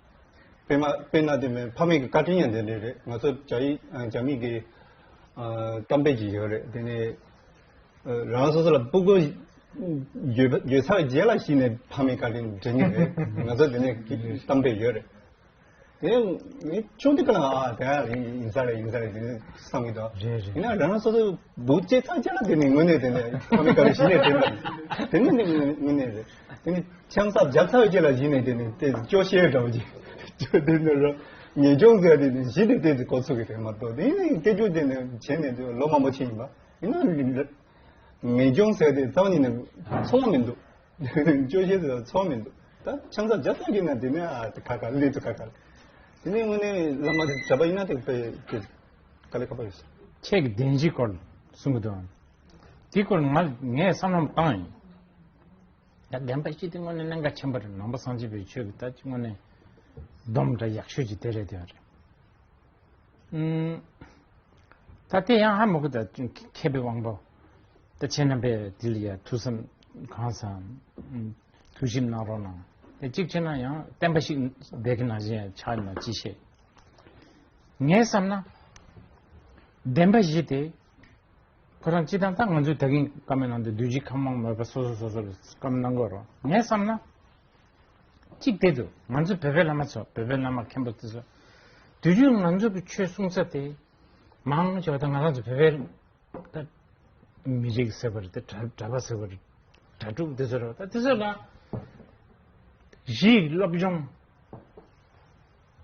དཔེར་ན་དཔེར་ན་དེ་མིན་ཕ་མེས་ཀྱི་བཀའ་དྲིན་ཡང་དེ་འདྲ་རེད། ང་ཚོ་རྒྱ་ཡིག་རྒྱ་མི་གི་གཏམ་དཔེ་ཅིག་ཡོད་རེད། དེ་ནས་ རང་སོ་སོ་ལ་སྤུ་གུ་ཡོད་ཡོད་ཚར་རྗེས་ལ་གཞི་ནས་ཕ་མའི་བཀའ་དྲིན་དྲན་གྱི་རེད། ང་ཚོ་དེ་ནས་གཏམ་དཔེ་ཡོད་རེད། དེ་ངས་ཆུང་དུས་ཀ་ལ་ཨ་དེ་ཡིན་ས་རེད་ཡིན་ས་རེད་དེ་བསམ་གྱི་འདུག་རེད་རེད། ཡིན་ན་རང་སོ་སོ་བུ་སྐྱེས་ཚར་རྗེས་ལ་དེ་ནས་དངོས་གནས་དེ་ནས་ཕ་མའི་བཀའ་དྲིན་གཞི་ནས་དྲན་པ་དེ་ནི་དངོས་གནས་རེད། དེ་ནི་ཆང་ས་བརྒྱབ་ཚར་རྗེས་ལ་གཞི་ནས་དེ་ནས་དེ་སྐྱོ་ཤས་འདྲ་བོ་ཅིག་སྐྱོ་དེ་ནི་རང་ངེས་འབྱུང་ཟེར་དེ་ནི་གཞི་ནས་དེ་གོ་ཚུགས་ཀྱི་རེད་མ་གཏོགས་དེ་ནི་སྐད་ཆ་དེ་ནི་བྱས་ནས་ལོ་མང་པོ་ཕྱིན་ཡིན་པ་ཡིན་ན། ངེས་འབྱུང་ཟེར་དེ་རྩ་བ་ཉིད་ནས་ཚོར་བ་མི་འདུག་སྐྱོ་ཤས་ཟེར་ཚོར་བ་མི་འདུག་ད་ཆང་ས་བརྒྱབ་ཚར་གྱི་ན་དེ་ནས་ཨ་དེ་ཁ་ཁ་ལས་དུ་ཁ་ཁ་དེ་ནས་དངོས་གནས་བླ་མ་དེ་གྲྭ་པ་ཡིན་ན་དེ་དཔེ་དེ་དཀའ་ལས་ཁག་པོ་ཡོད་ས། ཁྱེད་ཀྱི་བདེན་བཞིའི་སྐོར་གསུང་གི་འདུག་དེའི་སྐོར་ང་ངས་བསམ་བློ་བཏང་ཡིན། ད་བདེན་པ་བཞི་དེ་དངོས་གནས་གནད་འགག་ཆེན་པོ་རེད། ནང་པ་སངས་རྒྱས་པའི་ཆོས་ཀྱི་ད་དངོས་གནས་སྡོམ་འདྲ་ཡག་ཤོས་ཀྱི་དེ་རེད་དེ་རེད། ཨུམ། ད་དེ་ཡང་ཧ་མ་གོ་ད་མཁས་པའི་དབང་པོ། ད་ཁྱེད་རྣམ་པས་དེ་ལ་ཡ་ཐུགས་བསམ་གང་བསམ། ཨུམ། ཐུགས་ཞིབ་གནང་རོགས་གནང་། དེ་གཅིག་བྱས་ན་ཡང་བསྟན་པ་ཞིག་བསྡད་ཀྱི་ནང་བཞིན་ཡང་ཆགས་ཡོད་ན་ཅི་ཤེས། ངས་བསམ་ན། བདེན་པ་བཞི་དེ། ཁོ་རང་སྤྱི་བཏང་ད་ང་ཚོས་ད་གིན་བཀའ་མོལ་གནང་དུས་གདུལ་བྱའི་ཁམས་མང་མོས་པ་སོ་སོ་སོ་སོར་བཀའ་མོལ་གནང་དགོས་རོགས། ངས་བསམ་ན། གཅིག་དེ་དུ་ང་ཚོ་བོད་པའི་བླ་མ་ཚོ་བོད་པའི་བླ་མ་མཁན་པོ་དེ་ཚོ་དུས་རྒྱུན་ང་ཚོ་གི་ཆོས་གསུང་ས་དེ་མང་ཆེ་བ་ད་ང་རང་ཚོ་བོད་པའི་ད་མི་རིགས་ཟེར་བ་རེད་དེ་གྲྭ་གྲྭ་པ་ཟེར་བ་རེད། གྲྭ་ཕྲུག་དེ་ཚོ་རེད་བ། ད་དེ་ཚོ་ལ་གཞིས་སློབ་སྦྱོང་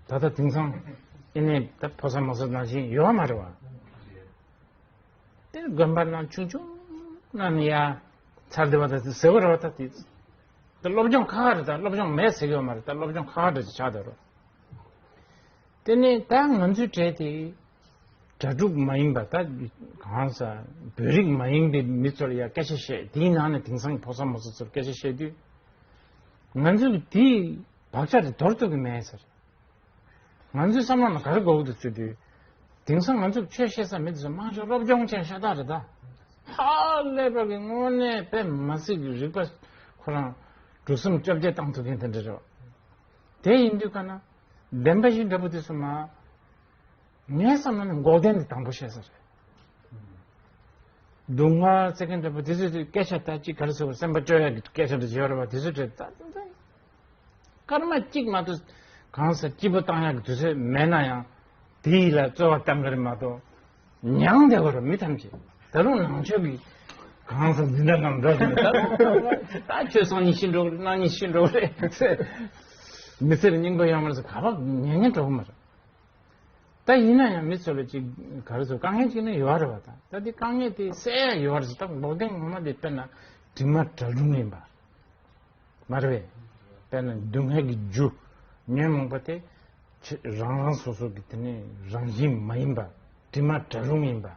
ད་ལྟ་དེང་སང་ཨེ་ནས་ད་ཕོ་གསར་མོ་གསར་ནང་བཞིན་ཡོད་མ་རེད་བ། དེ་དགོན་པ་ནང་ཆུང་ཆུང་ནང་ནས་ཡ་ཚར་བསྡད་པ་དང་དེ་ཟེར་བ་རེད་བ། ད་དེ་ད་སློབ་སྦྱོང་ཁག་ཁག་རེད། ད་སློབ་སྦྱོང་མེད་ཟེར་གྱི་ཡོད་མ་རེད། ད་སློབ་སྦྱོང་ཁག་ཁག་རེད་ཆགས་བསྡད་རེད། དེ་ནས་ད་ང་ཚོའི་གྲས་དེ་གྲྭ་ཕྲུག་མ་ཡིན་པ་ད་གང་ཟག་བོད་རིགས་མ་ཡིན་པའི་མི་ཚོར་ཡ་སྐད་ཆ་བཤད། དེའི་ནང་ནས་དེང་སང་གི་ཕོ་གསར་མོ་གསར་ཚོར་སྐད་ཆ་བཤད་དུས་ང་ཚོས་དེའི་བག་ཆགས་དེ་དོར་ཐུབ་ཀྱི་མེད་ཟེར། ང་ཚོའི་བསམ་བློ་ནང་ག་རེ་འགོག་འདུག་ཟེར་དུས། དེང་སང་ང་ཚོས་ཆོས་བཤད་ས་མི་དེ་ཚོ་མང་ཤོས་སློབ་སྦྱོང་ཅན་ཤ་སྟག་རེད་ད། ཧ་ལས་པ་གི་དངོས་གནས་དཔེ་མ་སྲིད་ཀྱི་རིག་པ་ཁོ་རང་གྲུ་གསུམ་བཅོ་བརྒྱད་བཏང་ཐུབ་མཁན་དེ་འདྲ་རེད་བ། དེ་ཡིན་དུས་ག་ན་བདེན་པ་བཞི་འདྲ་པོ་དེ་ཚོ་མ། ངའི་བསམ་བློ་ནི་འགོག་བདེན་དེ་དང་པོ་བཤད་ས་རེད། སྡུག་བསྔལ་ཟེར་མཁན་འདྲ་པོ་དེ་ཚོའི་སྐད་ཆ་ད་ཅིག་ག་རེ་ཟེར་བ་སེམས་པ་སྐྱོ་ཡག་གི་སྐད་ཆ་འདྲ་ཅིག་ཡོད་རེད་བ། དེ་ཚོ་དྲན་ད་ད་སྐར་མ་གཅིག་མ་གཏོགས་གང་ཟེར་སྐྱིད་པོ་བཏང་ཡག་གི་དུས་ཚོད་མེད་ན་ཡང་དེ་ཡིད་ལ་རྩོལ་བ་བཏང་གི་རེད་མ་གཏོགས་མྱང་བསྡད་དགོས་རེད། མི་ཐམས་ཅད་ད་རུང་ནང་ཆོས་ཀྱི་གང་ཟེར་འཛིན་གྲྭ་ནང་འགྲོ་དུས་ད་ད་ཆོས་སང་ཉིན་ཤི་འགྲོ་གི་རེད། གནངས་ཉིན་ཤི་འགྲོ་གི་རེད་ཟེར། མི་ཚེར་སྙིང་པོ་ཡོད་མ་རེད་ཟེར་ག་པར་ཉན་ཉན་འགྲོ་གི་མ་རེད། ད་ཡིན་ན་ཡང་མི་ཚོ་ལ་ཅིག་ག་རེ་ཟེར་དཀའ་ངལ་ཅིག་ནི་ཡོད་རེད་བ། ད་ད་དེ་དཀའ་ངལ་དེ་སེལ་ཡ་ཡོད་རེད་ཟེར། ད་འགོག་བདེན་ངོ་མ་དེ་དཔེར་ན་དྲི་མ་གྲལ་རུང་ཡིན་པ་མ་རེད་པས། དཔེར་ན་སྡུག་བསྔལ་གྱི་རྒྱུ་ཉོན་མོངས་པ་དེ་ཆེ་རང་རང་སོ་སོ་གི་དེ་ནི་རང་བཞིན་མ་ཡིན་པ་དྲི་མ་གྲལ་རུང་ཡིན་པ་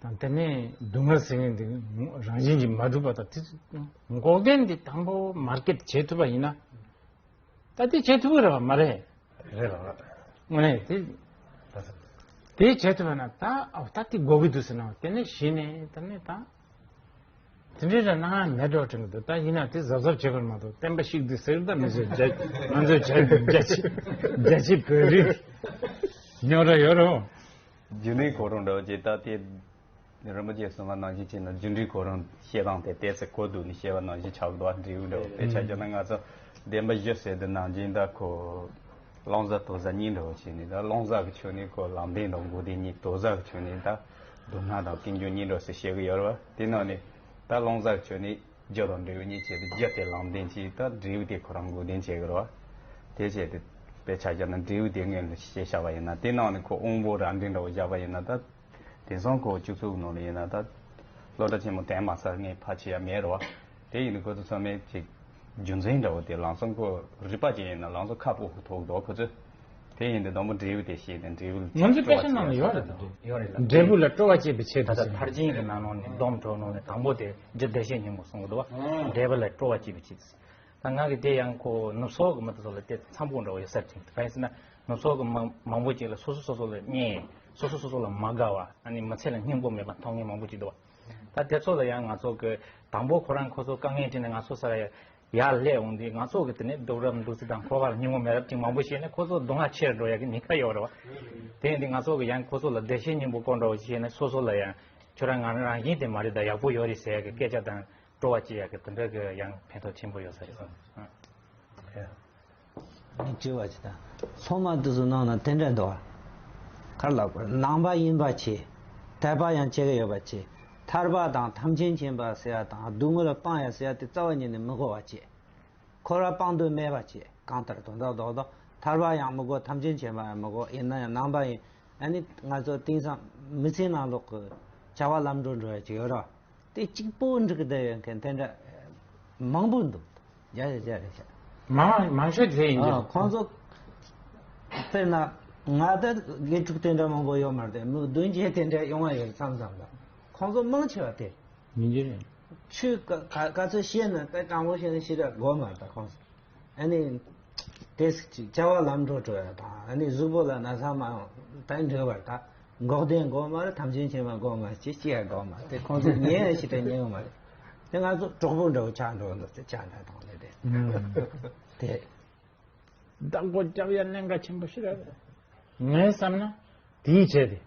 དང་། དེ་ནས་སྡུག་བསྔལ་ཟེར་མཁན་དེ་རང་བཞིན་གྱིས་མ་གྲུབ་པ་དང་། དེ་འགོག་བདེན་དེ་དང་པོ་མར་ཀེཊ་བྱེད་ཐུབ་པ་ཡིན་ན། ད་དེ་བྱེད་ཐུབ་ཀྱི་རེད་བ་མ་རེད། རེད་ལགས། དངོས་གནས་དེ། ད་ཚ། དེ་བྱེད་ཐུབ་པ་ན་ད་ཨོ་ད་དེ་དགོས་ཀྱི་འདུག་ཟེར་ན་དེ་ནས་གཞི་ནས་ད་ནས་ད། དེ་འདྲའི་ར་ནང་མེད་འགྲོ་དྲན་གྱི་འདུག་ད་ཡིན་ན་དེ་གཟབ་གཟབ་བྱེད་དགོས་མ་གཏོགས་བསྟན་པ་བཤིག་འདུག་ཟེར། ད་མི་ཚོས་རྒྱ་ང་ཚོས་རྒྱ་རྒྱ་ཆེ་རྒྱ་ཆེ་བོད་རིགས་རྙོག་དྲ་ཡོད་རུང་། རྒྱུ་ནི་གོ་རུང་འདྲ་བ་ཅིག་ད་དེ། རིན་པོ་ཆེ་གསུངས་པ་ནང་བཞིན་བྱས་ན་རྒྱུ་འབྲས་ཁོ་རང་བཤད་སྟངས་དེ་ཏོག་ཙམ་གོ་བསྡུས་ནས་བཤད་པ་ནང་བཞིན་ཆགས་འདུག་འབྲས་བུ་འདྲ་བོ་དཔེ་ཆ་བཞག་ན་ང་ཚོ་བདེན་པ་བཞི་ཟེར་དུས་ནང་བཞིན་ད་ཁོ་རློམ་གཟའ་དོག་གཟའ་གཉིས་འདྲ་བོ་བྱས་ནས། ད་རློམ་གཟའ་གི་ཆོས་ནི་ཁོ་ལམ་བདེན་དང་འགོག་བདེན་གཉིས། དོག་གཟའ་གི་ཆོས་ནི་ད་སྡུག་བསྔལ་དང་ཀུན་འབྱུང་གཉིས་འདྲ་བོ་ཟེར་བཤད་གི་ཡོད་རེད་བ། དེ་ནང་ནས་ད་རློམ་གཟའ་གི་ཆོས་ནི་རྒྱུ་དང་འབྲས་བུ་གཉིས་བྱས་ཏེ་རྒྱུ་དེ་ལམ་བདེན་བྱས། ད་འབྲས་བུ་དེ་ཁོ་རང་འགོག་བདེན་བྱེད་གི་རེད་བ། དེ་བྱས་ཏེ་དཔེ་ཆ་བཞག་ན་འབྲས་བུ་དེ་སྔོན་ལ་བཤད་བཞག་པ་ཡིན་ན། དེ་ནང་ནས་ཁོ་དབང་པོ་རབ་འབྲིང་འདྲ་བོ་བཞག་པ་ཡིན་ན་ད། དེང་སང་ཁོ་སྤྱི་ཚོགས་ནང་ལ་ཡིན་ན་ད་སློབ་གྲྭ་ཆེན་མོ་དེ་མ་ཚར་ངས་ཕལ་ཆེར་ཡ་མེད་རེད་བ། དེ་ཡིན་དུས་ཁོ་ཚོ་ཚང་མས་ཅིག་རྒྱུ་མཚན་འདྲ་བོ་དེ་ལམ་སང་ཁོ་རིག་པ་ཅན་ཡིན་ན་ལམ་སང་ཁ་སྤོ་ཁོ་ཐོག་འདུག་ཁོ་ཚོས། དེ་ཡིན་དུས་དང་པོ་འབྲས་བུ་དེ་ཤེས་ནས་འབྲས་བུ་ལ་ང་ཚོའི་དཔེ་ཆ་ནང་ལ་ཡོད་རེད་ད། ཡོད་རེད་ལ། འབྲས་བུ་ལ་སྤྲོ་བ་བསྐྱེད་པའི་ཆེད་ད་དུ་ལྟ་ཟེར། མཐར་ཕྱིན་གྱི་ནང་ནང་ནས་སྡོམ་གྲོགས་ནང་ནས་དང་པོ་དེ་རྒྱུ་བདེ་གཤེགས་སྙིང་པོ་གསུང་གི་འདུག་བ། འབྲས་བུ་ལ་སྤྲོ་བ་བསྐྱེད་པའི་ཆེད་དུ། ད་ང་གི་དེ་ཡང་ཁོ་ནུབ་སོག་གི་མི་དེ་ཚོ་ལ་དེ་མཚམས་ཕུག་འདྲ་བོ་ཡོད་ས་དྲན། གང་ཡིན་ཟེར་ན་ནུབ་སོག་གི་མི་མང་པོ་ཅིག་ལ་སོ་སོ་སོ་སོ་ལ་བརྙས། སོ་སོ་སོ་སོ་ལ་མ་དགའ་བ། ཨ་ནི་མི་ཚེ་ལ་སྙིང་པོ་མེད་པ་མཐོང་མཁན་མང་པོ་ཅིག་འདུག་བ། ད་དེ་ཚོ་ལ་ཡང་ང་ཚོ་གི་དང་པོ་ཁོ་རང་ཁོ་ཚོ་དཀའ་ངལ་འཕྲད་ནས་ང་ཚོ་ས་ལ་ཡར་སླེབས་འོང་དུས་ང་ཚོ་གི་དེ་ནས་སྡུག་རབས་འདུག་སེ་དང་འཁོར་བ་ལ་སྙིང་པོ་མེད་རབས་ཅིག་མང་པོ་བཤད་ནས་ཁོ་ཚོ་སྡུག་བསྔལ་ཆེ་རུ་འགྲོ་ཡག་གི་ཉེན་ཁ་ཡོད་རེད་བ། དེ་ཡིན་དུས་ང་ཚོ་གི་ཡང་ཁོ་ཚོ་ལ་བདེ་གཤེགས་སྙིང་པོ་སྐོར་འདྲ་བོ་བཤད་ནས་སོ་སོ་ལ་ཡང་ ཁྱོད་རང་ང་རང་རང་བཞིན་དེ་མ་རེད་ད། ཡག་པོ་ཡོད་རེད་ཟེར་ཡག་གི་སྐད་ཆ་དང་སྤྲོ་བ་སྐྱེ་ཡག་གི་དེ་འདྲ་གི་ཡང་ཕན་ཐོགས་ཆེན་པོ་ཡོད་ས་རེད་བསམ། ངས་དྲི་བ་ཅིག་དང་། སློབ་མ་དེ་ཚོ་ནང་ན་དེ་འདྲ་འདུག་བ། ག་རེ་ལབ་དགོས། ནང་པ་ཡིན་པ་བྱས། དད་པ་ཡང་བྱེད་ཀྱི་ཡོད་པ་བྱས། ཐར་པ་དང་ཐམས་ཅད་མཁྱེན་པ་ཟེར་ཡ་དང་སྡུག་བསྔལ་སྤང་ཡ་ཟེར་ཡ་དེ་རྩ་བ་ཉིད་ནས་མི་དགོས་པ་བྱས། འཁོར་བ་སྤང་འདོད་མེད་པ་བྱས། གང་ལྟར་དོན་དམ་རྡོག་རྡོག་ཐར་པ་ཡང་མི་དགོས། ཐམས་ཅད་མཁྱེན་པ་ཡང་མི་དགོས། ཡིན་ན་ཡང་ནང་པ་ཡིན། ཨ་ནི་ང་ཚོ་དེང་སང་མི་ཚེ་ནང་ལོག་གི་བྱ་བ་ལམ་འགྲོ་འགྲོ་ཡ་ཅིག་ཡོད་ར། དེ་གཅིག་པོ་འགྲིག་གི་བསྡད་ཡོད་མཁན་དེ་འདྲ་མང་པོ་འདུག་རྒྱ་རེ་རྒྱ་རེ་བྱ། མང་མང་ཤོས་དེ་ཡིན་གྱི། ཨ་ཁོང་ཚོ་དཔེར་ན་ང་ད་དགེ་ཕྲུག་དེ་འདྲ་མང་པོ་ཡོད་མ་རེད། མི་བདུན་བརྒྱད་དེ་འདྲ་ཡོང་བ་ཡོད་བསམ་བསམ་ལ། ཁོང་ཚོ་མང་ཆེ་བ་དེ་ཡིན་གྱི་རེད། ཆོས་ག་ག་ག་ཚོད་བཤད་ན་དཔེ་དྲང་པོ་བཤད་ན་ཞེ་དྲག་དགོས་མ་རེད་ད་ཁོང་ཚོ། ཨ་ནི། དེ་ཅིག་བྱ་བ་ལམ་འགྲོ་འགྲོ་ཡ་དང་ཨ་ནི་གཟུགས་པོ་ལ་ན་ཚ་མ་ཡོང་ད་འགྲིག་པར་ད། འགོག་བདེན་དགོས་མ་རེད། ཐམས་ཅད་མཁྱེན་པ་དགོས་མ་རེད། ཅི་ཅི་ཡ་དགོས་མ་རེད། དེ་ཁོང་ཚོ་ཉན་ཡ་ཞིག་དེ་ཉན་ཡོང་མ་རེད། དེ་ང་ཚོ་གྲོགས་པོ་འདྲ་བོ་ཆགས་འགྲོ་འདུག་དེ་ཆགས་འདྲ་དང་ལས་དེ། དེ། བདག་པོ་རྒྱབ་ཡ་གནད་འགག་ཆེན་པོ་ཞིག་རེད། ངས་བསམ་ན་དེའི་བྱས་ཏེ།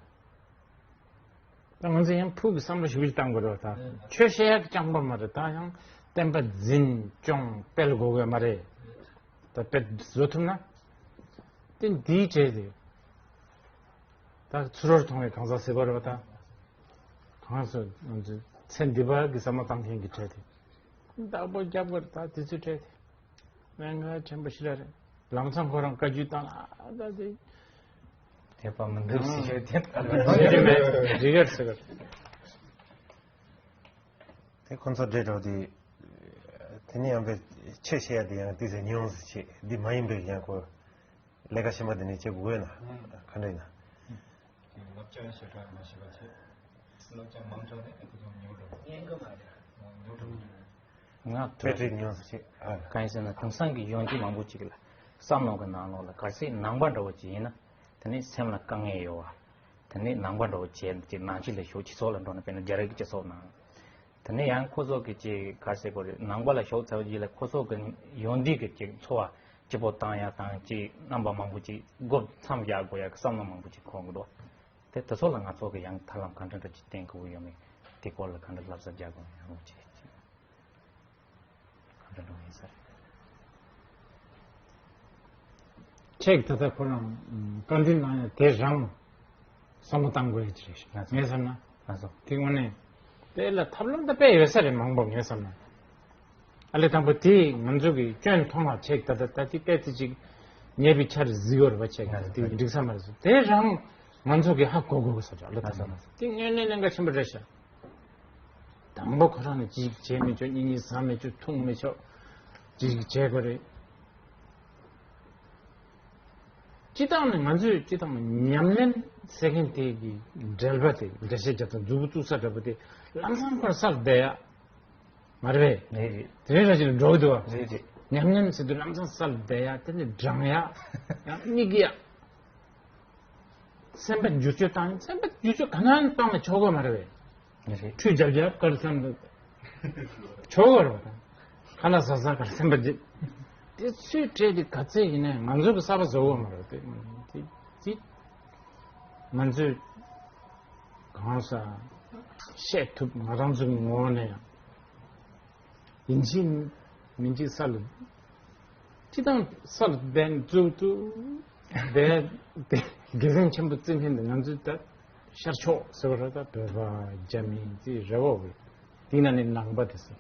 ད་ང་ཚོ་ཡང་ཕུགས་ཀྱི་བསམ་བློ་ཞིབ་ཞིབ་བཏང་དགོས་རེད་བ། ད་ཆོས་བཤད་ཡག་རྐྱང་པ་མ་རེད། ད་ཡང་བསྟན་པ་འཛིན་སྐྱོང་སྤེལ་དགོས་དགོས་མ་རེད། ད་དཔེ་བཟོ་ཐུབ་ན། དེ་འདིའི་གྲས་དེ། ད་ཚུར་རོལ་མཐོང་བའི་གང་ཟག་ཟེར་བ་རེད་བ་ད། གང་ཟེར་ང་ཚོའི་ཚེ་འདི་པ་གི་བསམ་བློ་བཏང་མཁན་གྱི་གྲས་དེ། བདག་པོ་རྒྱབ་དགོས་རེད་ད་དེ་ཚོའི་གྲས་དེ། གནད་འགག་ཆེན་པོ་ཞིག་རེད། ལམ་སང་ཁོ་རང་བཀའ་བརྒྱུད་བཏང་ཨ་ད་དེ། དད་པ་མི་འདུག་ཟེར་ཡོད་དེ། རིག་གར་ཟེར་གར། དེ་ཁོ་ཚོ་འདྲེ་འགྲོ་དེ། དེ་ནས་ཡང་པའི་ཆོས་བཤད་ཡ་དེ་ཡང་དེ་ཚོ་ཉུང་ཟེར་བྱེད། འདི་མ་ཡིན་པའི་ཡང་ཁོ་ལས་ཀ་ཆེན་པོ་དེ་ནས་བྱེད་དགོས་ན་ག་འདྲ་ཡིན་ན། སློབ་སྦྱོང་ཞེ་དྲག་མ་བྱས་པ་བྱས། སློབ་སྦྱོང་མང་དྲགས་ནས་ཁོ་ཚོ་ཉུང་འགྲོ། ཉན་གི་མ་རེད། ཉུང་འགྲོ། ང་དཔེ་ཁྲིད་ཉུང་ཟེར་བྱེད། གང་ཡིན་ཟེར་ན་དེང་སང་གི་ཡོན་ཏན་མང་པོ་ཅིག་ལ་བསམ་བློ་གི་ནང་ལོགས་ལ་གལ་སྲིད་ནང་པ་འདྲ་བོ་ཅིག་ཡིན་ན་དེ་ནི་སེམས་ལ་དཀའ་ངལ་ཡོད་བ། དེ་ནི་ནང་པ་འདྲ་བོ་བྱས་ཅིག་ནང་ཆོས་ལ་ཞུགས། སྤྱི་ཚོགས་ལ་འགྲོ་ན་དཔེར་ན་རྒྱ་རིགས་ཀྱི་སྤྱི་ཚོགས་ནང་། དེ་ནས་ཡང་ཁོ་ཚོ་གི་ཅིག་ག་རེ་ཟེར་དགོས་རེད། ནང་པ་ལ་ཞུགས་ཚར་རྗེས་ལ་ཁོ་ཚོ་གི་ཡོན་ཏན་གྱི་ཅིག་འཚོ་བ་སྐྱིད་པོ་བཏང་ཡ་དང་ཅིག་རྣམ་པ་མང་པོ་ཅིག་སྒོ་མཚམས་རྒྱག་དགོས་ཡ་གི་བསམ་བློ་མང་པོ་ཅིག་འཁོར་གི་འདུག་དེ་དེ་ཚོ་ལ་ང་ཚོ་གི་ཡང་ཐབས་ལམ་ག་འདྲ་འདྲ་ཅིག་བསྟེན་དགོས་ཡོད་མེད་དེ་སྐོར་ལ་ག་འདྲ་བསླབ་བྱ་རྒྱག་དགོས་ཡང་ཅིག་ཅིག་ག་འདྲ་འགྲོ་ཡིན་ས་རེད། ཁྱེད་ད་ལྟ་ཁོ་རང་བཀའ་འདྲི་གནང་ཡ་དེ་རང་བསམ་བློ་བཏང་དགོས་ཡ་ཅིག་རེད་ཤག་ང་ཚོ་ངས་བསམ་ན། ང་ཚོ་དེ་དངོས་གནས་དེ་ལ་ཐབས་ལམ་ད་དཔེ་ཡོད་ས་རེད་མང་པོ་ངས་བསམ་ན། ཨ་ལས་དང་པོ་དེ་ང་ཚོ་གི་སྐྱོན་མཐོང་བ་ཁྱེད་ད་ལྟ་ད་དེ་ཏོག་ཙམ་ཅིག་ཉེས་པའི་ཆར་གཟིགས་ཡོད་རེད་པ། ཁྱེད་ད་དེ་འགྲིག་ས་མ་རེད་ཟེར་དེ་རང་ང་ཚོ་གི་ཧ་གོ་དགོས་ས་རེད། ཨ་ལས་ད་ང་ཚོ་དེ་དངོས་གནས་གནད་འགག་ཆེན་པོ་རེད་ཤག་དང་པོ་ཁོ་རང་ནས་ཅིག་བྱེད་མི་ཆོག་གཉིད་གཉིད་ཟ་མི་ཆོག་འཐུང་མི་ཆོག་ཅིག་བྱེད་དགོས་རེད། སྤྱི་བཏང་ནས་ང་ཚོས་སྤྱི་བཏང་ནས་ཉམས་ལེན་ཟེར་མཁན་དེ་གི་འགྲེལ་པ་དེ་འགྲེལ་བཤད་རྒྱབ་དང་མཛུབ་གུ་བཙུགས་ས་འདྲ་པོ་དེ་ལམ་སང་ཁོ་རང་སར་བསྡད་ཡ་མ་རེད་པས། རེད་རེད། དེ་རིང་རང་བཞིན་ལ་འགྲོ་གི་འདུག་བ། རེད་རེད། ཉམས་ལེན་ཟེར་དུས་ལམ་སང་སར་བསྡད་ཡ་དེ་ནས་བགྲང་ཡ་ཡང་མིག་ཡ། སེམས་པ་འགྱུར་བཅོས་བཏང་། སེམས་པ་འགྱུར་བཅོས་ག་ནས་བཏང་ན་ཆོག་གི་མ་རེད་པས། རེད། ཁྲུས་རྒྱབ་རྒྱབ་གར་སེམས་པ་ཆོག་གི་རེད་པ། ཁ་ལག་ཟ་ཟ་གར་སེམས་པ་འགྱུར། དེ་ཚོའི་གྲས་དེ་ག་ཚད་ཡིན་ནའི་ང་ཚོ་གི་གསར་པ་བཟོ་གི་མ་རེད་དེ། དེ་དེ་ང་ཚོས་གང་ཟག་བཤད་ཐུབ་ང་རང་ཚོ་གི་ངོ་བོ་ནས་ཡང་། ཡིན་གཅིག་མིན་གཅིག་ས་ལ། སྤྱི་བཏང་ས་ལ་བསྡད་འཛུགས་འདུག་བསྡད་དེ་དགེ་མཚན་ཆེན་པོ་བརྩི་མཁན་དེ་ང་ཚོའི་ད་ཤར་ཕྱོགས་ཟེར་བ་རེད། ད་བོད་པ་རྒྱ་མི་ཅི་རེད་བ། དེ་ན་ནི་ནང་པ་དེ་ཟེར།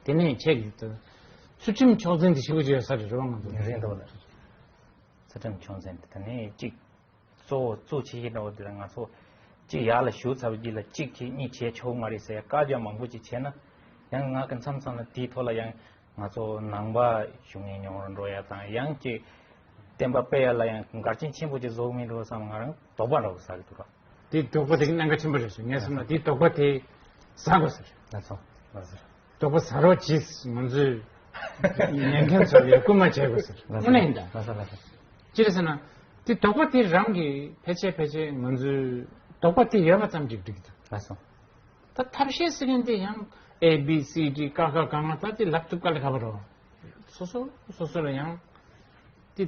དེ་ནས་ཁྱེད་ཀྱི་ད་ཚུལ་ཁྲིམས་ཕྱོགས་འཛིན་དེ་ཞེ་པོ་ཅིག་ཡོད་ས་རེད། རེད་བ། ང་ཚོ་རེད་འདུག་ལ། ཚུལ་ཁྲིམས་ཕྱོགས་འཛིན་དེ་ད་ནི་གཅིག་གཙོ་བོ་གཙོ་ཆེ་ཤོས་འདྲ་བོ་དེ་ལ་ང་ཚོ་གཅིག་ཡར་ལ་ཞུགས་ཚར་བའི་རྗེས་ལ་གཅིག་བྱེད་གཉིས་བྱེད་ཆོག་མ་རེད་ཟེར་བཀའ་རྒྱ་མང་པོ་ཅིག་བྱས་ན་ཡང་ང་གི་མཚམས་མཚམས་ལ་དེའི་ཐོག་ལ་ཡང་ང་ཚོ་ནང་པ་ཞུ་མཁན་ཉུང་རུ་འགྲོ་ཡ་དང་ཡང་གཅིག་བསྟན་པ་སྤེལ་ཡ་ལ་ཡང་འགལ་རྐྱེན་ཆེན་པོ་ཅིག་བཟོ་གི་མིན་འགྲོ་བསམ་ང་རང་དོགས་པ་འདྲ་བོ་ཟ་གི་འདུག་ར། དེའི་དོགས་པ་དེ་གནད་འགག་ཆེན་པོ་རེད་ཟེར་ངས་བསམ་ན། དེའི་དོགས་པ་དེ་ཟ་དགོས་ཟེར། ལགས་སོ། ལགས་སོ། དོགས་པ་ཟ་རོགས་གྱིས་ང་ཚོས་ཉན་མཁན་ཚོ་ལ་སྐུལ་མ་བྱེད་དགོས་ཟེར། དངོས་གནས་ཡིན་ད། ལགས་སོ་ལགས་སོ། ཅི་རེད་ཟེར་ན། དེ་དོགས་པ་དེ་རང་གིས་ཕལ་ཆེར་ཕལ་ཆེར་ང་ཚོའི་དོགས་པ་དེ་ཡོད་པ་ཙམ་གྱིས་འགྲིག་གི་འདུག་ལགས་སོ། ད་ཐབས་ཤེས་ཟེར་མཁན་དེ་ཡང་A B C D ཀ་ཁ་གང་ལ་ད་དེ་ལབ་ཐུབ་དཀའ་ལས་ཁག་པོ་རེད། སོ་སོ་སོ་སོ་ལ་ཡང་དེ་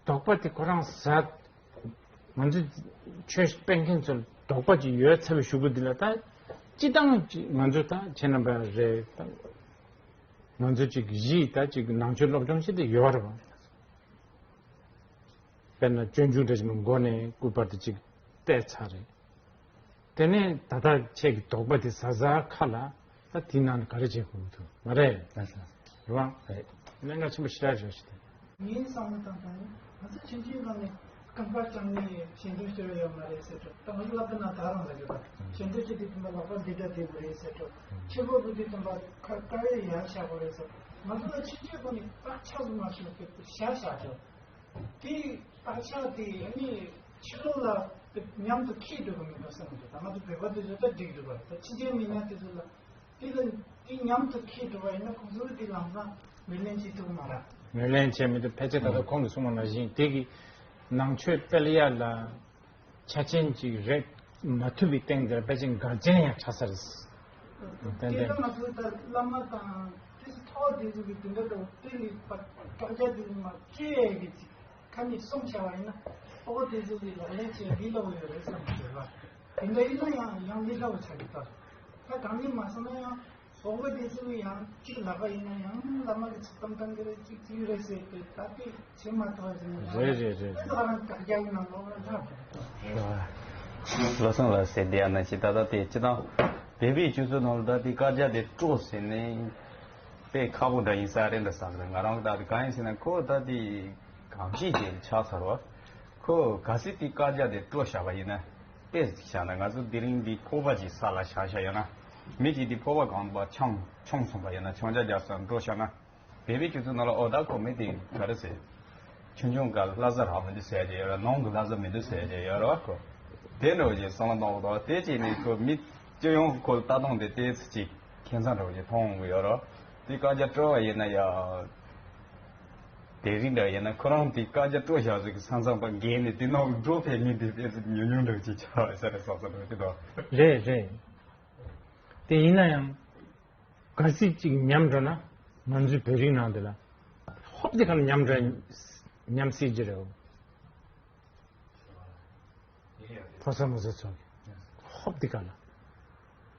དོགས་པ་དེ་ཁོ་རང་ཟ། ང་ཚོས་ཆོས་སྤེལ་མཁན་ཚོར་ དོགས་པ་ཅིག་ཡོད་ཚར་བའི་གཞུག་གུ་འདི་ལ་ད་སྤྱི་བཏང་ཅིག་ང་ཚོ་ད་ཁྱེད་རྣམ་པ་རེད་ད། ང་ཚོ་ཅིག་གཞི་ད་ཅིག་ནང་ཆོས་སློབ་སྦྱོང་བྱེད་དུ་ཡོད་རེད་བ། དཔེར་ན་སྤྱོད་འཇུག་འདྲ་ཞིག་མགོ་ནས་སྐུ་པར་དུ་ཅིག་བལྟས་ཚར་རེད། དེ་ནས་ད་ལྟ་ཁྱེད་ཀྱི་དོགས་པ་དེ་ཟ་ཟ་ཁ་ལ་ད་དེའི་ནང་ནས་ག་རེ་བྱེད་དགོས་འདུག་མ་རེད། ལགས་སོ། རེད་བ། རེད། གནད་འགག་ཆེན་པོ་ཞེ་དྲག་རེད་ཞུ་དེ། ངའི་བསམ་བློ་བཏང་སྟངས་ནི་ང་ཚོ་ཆུང་ཆུང་སྒང་ནས་རྐང་པ་བརྐྱངས་ནས་ཞལ་འདོན་ཞུ་རྒྱུ་ཡོད་མ་རེད་ཟེར་འགྲོ། ད་ང་ཚོ་སློབ་གྲྭ་ནང་ད་རང་ལ་ཡོད་པ། ཞལ་འདོན་བྱེད་དུས་ཙམ་པ་ལག་པ་འདི་འདྲ་བསྡད་དགོས་རེད་ཟེར་འགྲོ། ཕྱི་པོ་བུད་དུས་ཙམ་པ་ཁ་ཀ་རེ་ཡར་བཞག་དགོས་རེད་ཟེར། ང་ཚོ་ལ་ཆུང་ཆུང་སྒང་ནས་བརྟག་དཔྱད་ཟིན་མ་ཞུ་བའི་ཞལ་བཞག་འགྲོ། དེ་བརྟག་དཔྱད་དེ་ཨ་ནི་ཕྱི་ལོགས་ལ་མཉམ་དུ་འཁྱེར་འགྲོ་གི་མེད་པ་བསམ་གྱི་འདུག་ད་ང་ཚོ་བོད་པ་དེ་ཚོ་ད་འགྲིག་འདུག་པ། ད་ཕྱི་རྒྱལ་མི་སྣ་དེ་ཚོ་ལ་དེ་ལ་དེ་མཉམ་དུ་འཁྱེར་འགྲོ་བ་ཡིན་ན་ཁོང་ཚོ་དེ་ལམ་སང་ངོས་ལེན་བྱེད་ཐུབ་མ་རེད། ངོས་ལེན་བྱེད་མི་ཐུབ། ཕལ་ཆེར་ད་ལྟ་ཁོང་གིས་གསུངས་པ་ནང་བཞིན་དེ་གི་ནང་ཆོས་སྤེལ་ཡ་ལ་ཆ་རྐྱེན་ཅིག་རེག་མ་ཐུབ་པའི་སྟེང་དེར་ཕལ་ཆེར་འགལ་རྐྱེན་ཡང་ཆགས་ས་རེད། ཏན་ཏན། དེ་ལ་ང་ཚོ་ད་བླ་མ་དང་དེ་ཚོ་ཐོག་དེ་ཚོ་གི་དེ་འདྲ་འདྲ་བོ་དེ་ལས་པ་དྲག་རྒྱ་དེ་ཚོ་མ་ཁྱེད་ཀྱི་ཅིག་ཁ་ནས་གསུང་བྱ་བ་ཡིན་ན་ཨོ་དེ་ཚོ་གི་ལག་ལེན་བྱེད་ལས་སླ་བོ་ཡོད་རེད་བསམ་གྱི་ཡོད་པ། དེ་འདྲ་ཡིན་ན་ཡང་ཡང་ལས་སླ་བོ་ཆགས་ཀྱི་ད། ད་གང་ནས་མ་སོང་ན་ཡང་ཨོ་དེ་ཚོ་གི་ཡང་ཅིག་ལབ་པ་ཡིན་ན་ཡང་བླ་མ་གི་ཚིག་གཏམ་གཏམ་གི་རེད་ཅིག་ཅིག་རེད་ཟེར་ཏེ་ད་དེ། རེད་རེད་རེད། བློ་བཟང་ལགས་ཟེར་དེ་ཡང་ན་ཅི་ད་ལྟ་དེ་སྤྱི་བཏང་བོད་པའི་སྤྱི་ཚོགས་ནང་ལ་ད་དེ་དཀར་རྒྱ་དེ་སྤྲོ་ཟེར་ནས་དཔེ་ཁག་པོ་འདྲ་ཡིན་ས་རེད་འདྲ་བསམ་རེད། ང་རང་ད་དེ་གང་ཡིན་ཟེར་ན་ཁོ་ད་དེ་གང་ཅི་ཅིག་ཆགས་ཚར་བ། ཁོ་གལ་སྲིད་དེ་དཀར་རྒྱ་དེ་སྤྲོ་བཞག་པ་ཡིན་ན་དཔེ་བཞག་ན་ང་ཚོ་དེ་རིང་འདི་ཕོར་པ་ཅིག་ས་ལ་བཞག་བཞག་ཡོད་ན་མི་གཅིག་དེ་ཕོར་པ་གང་པ་ཆང་ཆང་སོང་པ་ཡིན་ན་ཆང་ཆ་རྒྱག་ས་སྤྲོ་བཞག་ན། བོད་པའི་སྤྱི་ཚོགས་ནང་ལ་ཨོ་ད་ཁོ་མི་དེ་ག་རེ་ཟེར། ཆུང་ཆུང་སྒང་ལྷ་ས་རག་མི་འདུག་ཟེར་གྱི་ཡོད་ར། ནང་གི་ལྷ་ས་མི་འདུག་ཟེར་གྱི་ཡོད་ར་བ་ཁོ། དེ་འདྲ་བོ་ཅིག་བསམ་བློ་གཏོང་གི་འདུག་དེ་བྱས་ནས་ཁོ་མི་སྤྱི་ཡོངས་ཁོ་ལྟ་སྟངས་དེ་ཏོག་ཙམ་ཅིག་ཁྱད་མཚར་འདྲ་བོ་ཅིག་མཐོང་གི་ཡོད་ར། དེ་བཀའ་རྒྱ་སྤྲོ་བ་ཡིན་ན་ཡ། དེ་རིང་འདྲ་ཡིན་ན་ཁོ་རང་དེ་བཀའ་རྒྱ་སྤྲོ་བཞག་ཟིག་གི་ས་མཚམས་པ་བརྒལ་ནས་དེ་ནང་འགྲོ་ཕེབས་མི་དེ་ཏོག་ཙམ་ཉུང་ཉུང་འདྲ་བོ་ཅིག་ཆགས་ས་རེད་བསམ་བསམ་འདྲ་བོ་ཅིག་འདུག་རེད་རེད། དེ་ཡིན་ན་ཡང་། གལ་སྲིད་ཅིག་ཉམས་འགྲོ་ན་ང་ཚོའི་བོད་རིགས་ནང་དེ་ལ་ཧོབ་དེ་ག་ལ་ཉམས་འགྲོ་ཉམས་སྲིད་ཀྱི་རེད། ཕོ་གསར་མོ་གསར་ཚོ་ཧོབ་དེ་ག་ལ་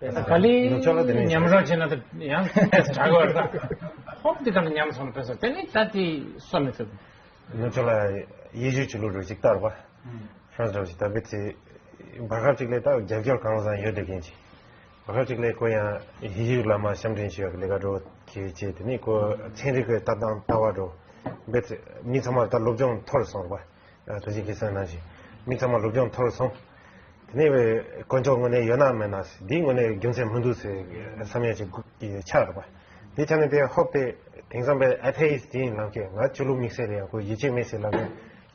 ག་ལེ་ཉམས་རོགས་བྱས་ན་ད་ཡང་དྲག་གི་བར་ད་ཧོབ་དེ་ག་ལ་ཉམས་སོང་ན་དཔེ་ས་དེ་ནི་ད་དེ་གསོ་མི་ཐུབ། ནུབ་ཕྱོགས་ལ་ཡེ་ཤུ་ཆོས་ལུགས་རུ་ཅིག་བསྟར་བ། ཧྲང་ཧྲང་ཞིག་ད་བེད་ཚེ། བར་སྐབས་ཅིག་ལས་ད་རྒྱབ་སྐྱོར་གང་བཟང་ཡོད་བསྡད་མཁན་ཅིག་བར་སྐབས་ཅིག་ལས་ཁོ་ཡང་ཡེ་ཤུ་བླ་མ་ཞབས་འདྲེན་ཞུ་ཡག་ལས་ཀ་འགྲོ་གི་བྱས་དེ་ནས་ཁོ་ཚན་རིག་གི་ལྟ་སྟངས་ལྟ་བ་འགྲོ། བེད་ཚེ་མི་ཚང་མ་ད་སློབ་སྦྱོང་མཐོ་རུ་སོང་ར་བ། དོན་ཆེན་ཁེ་སང་ནང་བཞིན་མི་ཚང་མ་སློབ་སྦྱོང་མཐོ་རུ་སོང་། དེ་ནས་དཀོན་མཆོག་དངོས་གནས་ཡོད་ན་མེད་ན་འདིའི་དངོས་གནས་རྒྱུ་མཚན་མི་འདུག་ཟེར་བསམ་ཡག་ཅིག་ཆགས་ར་བ། འདི་ཆ་ནས་དེ་ཧོབ་སྟེ་དེང་སང་པའི་ཨེ་ཐེ་ཨིསྟ་ཡིན་ལབ་མཁན་ང་ཆོས་ལུགས་དམིགས་བསལ་ལ་ཡང་ཁོ་ཡིད་ཆེས་མེད་ཟེར་ལབ་མཁན་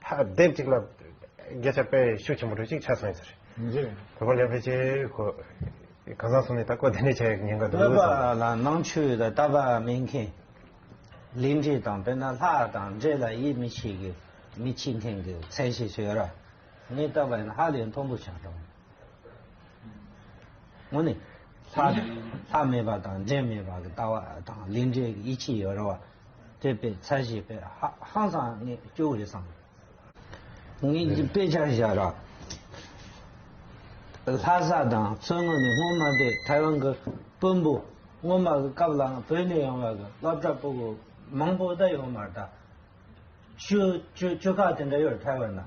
ཧ་སྡེབ་ཅིག་ལ་རྒྱ་ཆ་དཔེ་ཤུགས་ཆེན་པོ་འདྲ་ཅིག་ཆགས་སོང་ཡིན་ཟེར། ཡིན་གྱི་རེད། བོད་པ་ལ་ཕལ་ཆེར་ཁོ་གང་ཟག་སོང་ནས་ད་ཁོ་དེ་འདྲ་བྱ་ཡག་ཉེན་ཁ་འདུག་བོད་པ་ཟེར། ལ་ནང་ཆོས་དང་ལྟ་བ་མེད་མཁན་ལས་འབྲས་དང་དཔེར་ན་ལྷ་དང་འདྲེ་ལ་ཡིད་མི་ཆེས་གི་མི་ཆེས་མཁན་གི་ཚད་གཞི་ཞིག་ཡོད་ར། ངས་བལྟས་པ་ཡིན་ན་ཧ་ལས་མཐོན་པོ་ཆགས་འགྲོ། དངོས་གནས་ལྷ་ལྷ་མེད་པ་དང་འདྲེ་མེད་པ་གི་ལྟ་བ་དང་ལས་འབྲས་ཀྱི་ཡིད་ཆེས་ཡོད་རེད་བ། དེ་དཔེ་ཚད་གཞི་དཔེ་ཧ་ཧང་སང་ངས་སྐྱོ་གི་རེད་བསམ། ངས་ཀྱི་དཔེ་ཆ་བཞག་ར། ལྷ་ས་དང་མཚོ་སྔོན་ནས་སྔོན་མ་དེ་ཐའེ་ཝན་གྱི་དཔོན་པོ་སྔོན་མ་གི་སྐབས་ལའང་བོད་ནས་ཡོང་བ་གི་སློབ་གྲྭ་ཕྲུ་གུ་མང་པོ་ད་ཡོང་མ་རེད་ད། ཆོས་ཆོས་ཆོས་ཁ་དེ་འདྲ་ཡོད་རེད་ཐའེ་ཝན་ན།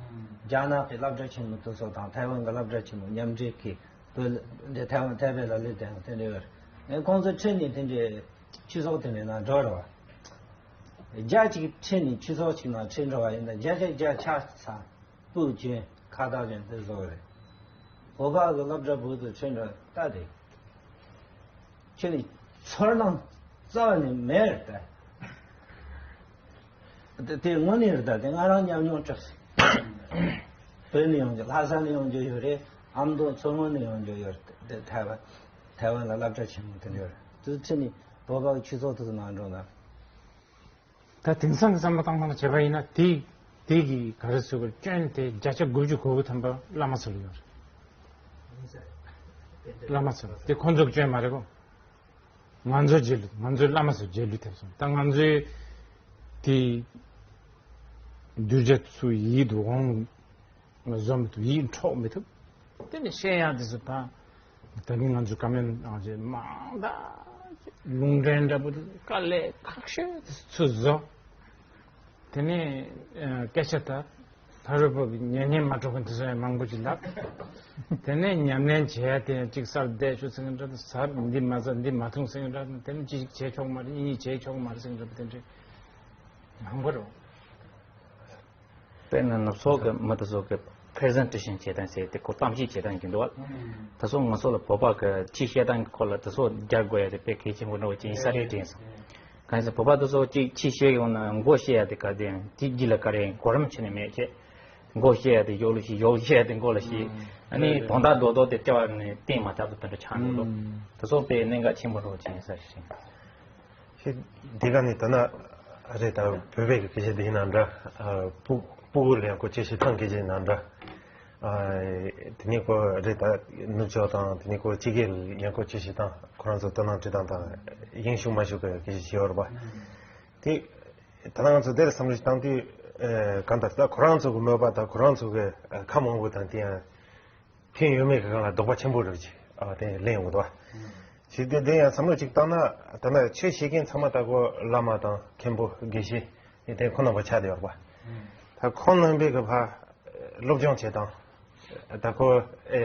རྒྱ་ནག་གི་སློབ་གྲྭ་ཆེན་མོ་དེ་ཚོ་དང་ཐའེ་ཝན་གྱི་སློབ་གྲྭ་ཆེན་མོ་མཉམ་འབྲེལ་གྱིས་བོད་འདི་ཐའེ་ཝན་ཐའེ་པེ་ལ་སླེབས་དེ་ཡང་དེ་འདྲ་ཡོད་རེད། ཁོང་ཚོ་ཁྲིད་ནས་དེ་འདྲའི་ཆོས་ཚོགས་དེ་འདྲའི་ནང་འགྲོ་རེད་བ། རྒྱ་གཅིག་ཁྲིད་ནས་ཆོས་ཚོགས་གཅིག་ནང་ཁྲིད་འགྲོ་བ་ཡིན་ན་རྒྱ་ཆ་རྒྱ་ཆ་ཚང་སྤུ་ཅན་ཁ་བཏགས་ཅན་དེ་བཟོ་རེད། བོད་པ་གི་སློབ་གྲྭ་བུ་ཚོ་ཁྲིད་འགྲོ་ལྟ་དེ། ཁྱོད་ནི་ཚོར་སྣང་རྩ་བ་ནས་མེད་རེད་ད། དེ་དེ་དངོས་གནས་རེད་ད་དེ་ང་རང་ཉམས་མྱོང་སྐྱོ། བོད་ནས་ཡོང་རྒྱུ་ལྷ་ས་ནས་ཡོང་རྒྱུ་ཡོད་རེད། ཨ་མདོ་མཚོ་སྔོན་ནས་ཡོང་རྒྱུ་ཡོད་རེད་དེ་ཐའེ་ཝན་ཐའེ་ཝན་ལ་སློབ་གྲྭ་ཆེན་མོ་དེ་འདྲ་ཡོད་རེད་དེ་ཁྱོད་ནི་བོད་པ་གི་ཆོས་ཚོགས་དེ་ཚོ་ནང་འགྲོ་ན། ད་དེང་སང་གི་བསམ་བློ་བཏང་སྟངས་ལ་བྱས་པ་ཡིན་ན་དེ་དེ་གི་ག་རེ་ཟེར་དགོས་སྐྱོན་དེ་བརྒྱ་ཆ་དགུ་བཅུ་གོ་དགུ་ཐམ་པ་བླ་མ་ཚོ་ལ་ཡོད་རེད། བླ་མ་ཚོ་དེ་ཁོང་ཚོ་གི་སྐྱོན་མ་རེད་གོ། ང་ཚོ་རྗེས་ལུས་ང་ཚོའི་བླ་མ་ཚོ་རྗེས་ལུས་ཐེབས་སོང་ད་ང་ཚོའི་དེ་གདུལ་བྱ་ཚོ་ཡིད་དུ་འོང་བཟོ་མི་ཐུབ་ཡིད་འཕྲོག་མི་ཐུབ། དེ་ནས་བཤད་ཡག་དེ་ཚོ་ད་ད་གིན་ང་ཚོ་བཀའ་མོལ་གནང་རྗེས་མང་ད་ལུང་འདྲེན་འདྲ་པོ་དེ་དཀའ་ལས་ཁག་ཤོས་ཚུར་བཟོ། དེ་ནས་སྐད་ཆ་ད་ཕ་རོལ་པོ་གི་ཉན་ཉན་མ་གྲོགས་མཁན་དེ་ཚོ་ཡང་མང་པོ་ཅིག་ལབ། དེ་ནས་ཉམས་ལེན་བྱས་ཏེ་གཅིག་སར་བསྡད་ཤོག་ཟེར་མཁན་འདྲ་ད་སར་འདི་མ་ཟ་འདི་མ་འཐུང་ཟེར་མཁན་འདྲ་ད་དེ་ནས་གཅིག་བྱས་ཆོག་མ་རེད། གཉིས་བྱས་ཆོག་མ་རེད་ཟེར་མཁན་འདྲ་པོ་དེ་འདྲ་མང་པོ་རེད། དཔེར་ན་ནུབ་ཕྱོགས་ཀྱི་མི་དེ་ཚོ་གི་པི་རི་ཟེན་ཊེ་ཤན་བྱེད་སྟངས་ཟེར་ཏེ་ཁོ་གཏམ་བཤད་བྱེད་སྟངས་ཀྱི་འདུག་བ། དེ་ཚོ་ང་ཚོ་ལ་བོད་པ་གི་ཕྱི་བཤད་སྟངས་ཀྱི་སྐོར་ལ་དེ་ཚོ་རྒྱག་དགོས་ཡ་དེ་དཔེ་གལ་ཆེན་པོ་འདྲ་བོ་ཅིག་ཡིན་ས་རེད་དྲན་སོང་། གང་ཡིན་ཟེར་བོད་པ་དེ་ཚོ་གཅིག་ཕྱི་བཤད་ཡོང་ན་མགོ་བཤད་ཡ་དེ་ག་དེ་ཡང་དེ་རྗེས་ལ་ག་རེ་གོ་རིམ་ཁྱོན་ནས་མེད་ཁྱེད། མགོ་བཤད་ཡ་དེ་གཞོགས་ལ་ཤི། གཞོགས་བཤད་ཡ་དེ་མགོ་ལ་ཤི། ཨ་ནི་དོན་དག་རྡོག་རྡོག་དེ་སྐྱོ་བ་ནས་བསྟན་མ་ཐག་ཏུ་དེ་འདྲ་ཆགས་འགྲོ་འདུག་དེ་ཚོ་དཔེ་གནད་འགག་ཆེན་པོ་འདྲ་བོ་ཅིག་ཡིན་ས་རེད་དྲན་སོང་། ཤི། འདི་ག་ནི་ད་ན་རེད། ད་བོད་པའི་གི་སྐད་ཆ་འདི་ཡིན་ན་འདྲ། ཨ། སྤུ་སྤུ་གུ་ལ་ཡང་ཁོ་ཅི་ཞིག་ཐང་སྐད་ཆ་ཡིན་ན་འདྲ། ཨ། དེ་ནི་ཁོ་རེད། ད་ནུབ་ཕྱོགས་དང་དེ་ནི་ཁོ་ཕྱི་རྒྱལ་ཡང་ཁོ་ཅི་ཞིག་དང་ཁོ་རང་ཚོ་དོ་སྣང་བྱེད་སྟངས་དང་ཡིན་ཞུགས་མ་ཞུགས་གི་སྐད་ཆ་ཞིག་ཡོད་རེད་པ། དེ་ད་ང་ཚོ་དེར་བསམ་བློ་ཞིག་བཏང་དུས། ཨ། གང་ལྟར་ད་ཁོ་རང་ཚོ་གི་མོས་པ་དང་ཁོ་རང་ཚོ་གི་ཨ་ཁམས་དབང་པོ་དང་དེ་ཡང་། ཕན་ཡོད་མེད་ཀྱི་སྒང་ལ་དོགས་པ་ཆེན་པོ་རེད་ཅིག་ཨ། དེ་ལེན་ཡོང་གི་འདུག་བ། ཞིག་དེ་དེ་ཡང་བསམ་བློ་ཅིག་བཏང་ན། ད་ནི་ཆོས་བཤད་མཁན་ཚང་མ་ད་ཁོ་བླ་མ་དང་མཁན་པོ་དགེ་བཤེས་དེ་ཁོ་རྣམ་པ་ཆགས་བསྡད་ཡོད་རེད་པ། ད་ཁོང་རྣམ་པའི་གི་ཕར་སློབ་སྦྱོང་བྱེད་སྟངས། ད་ཁོ་ཨེ་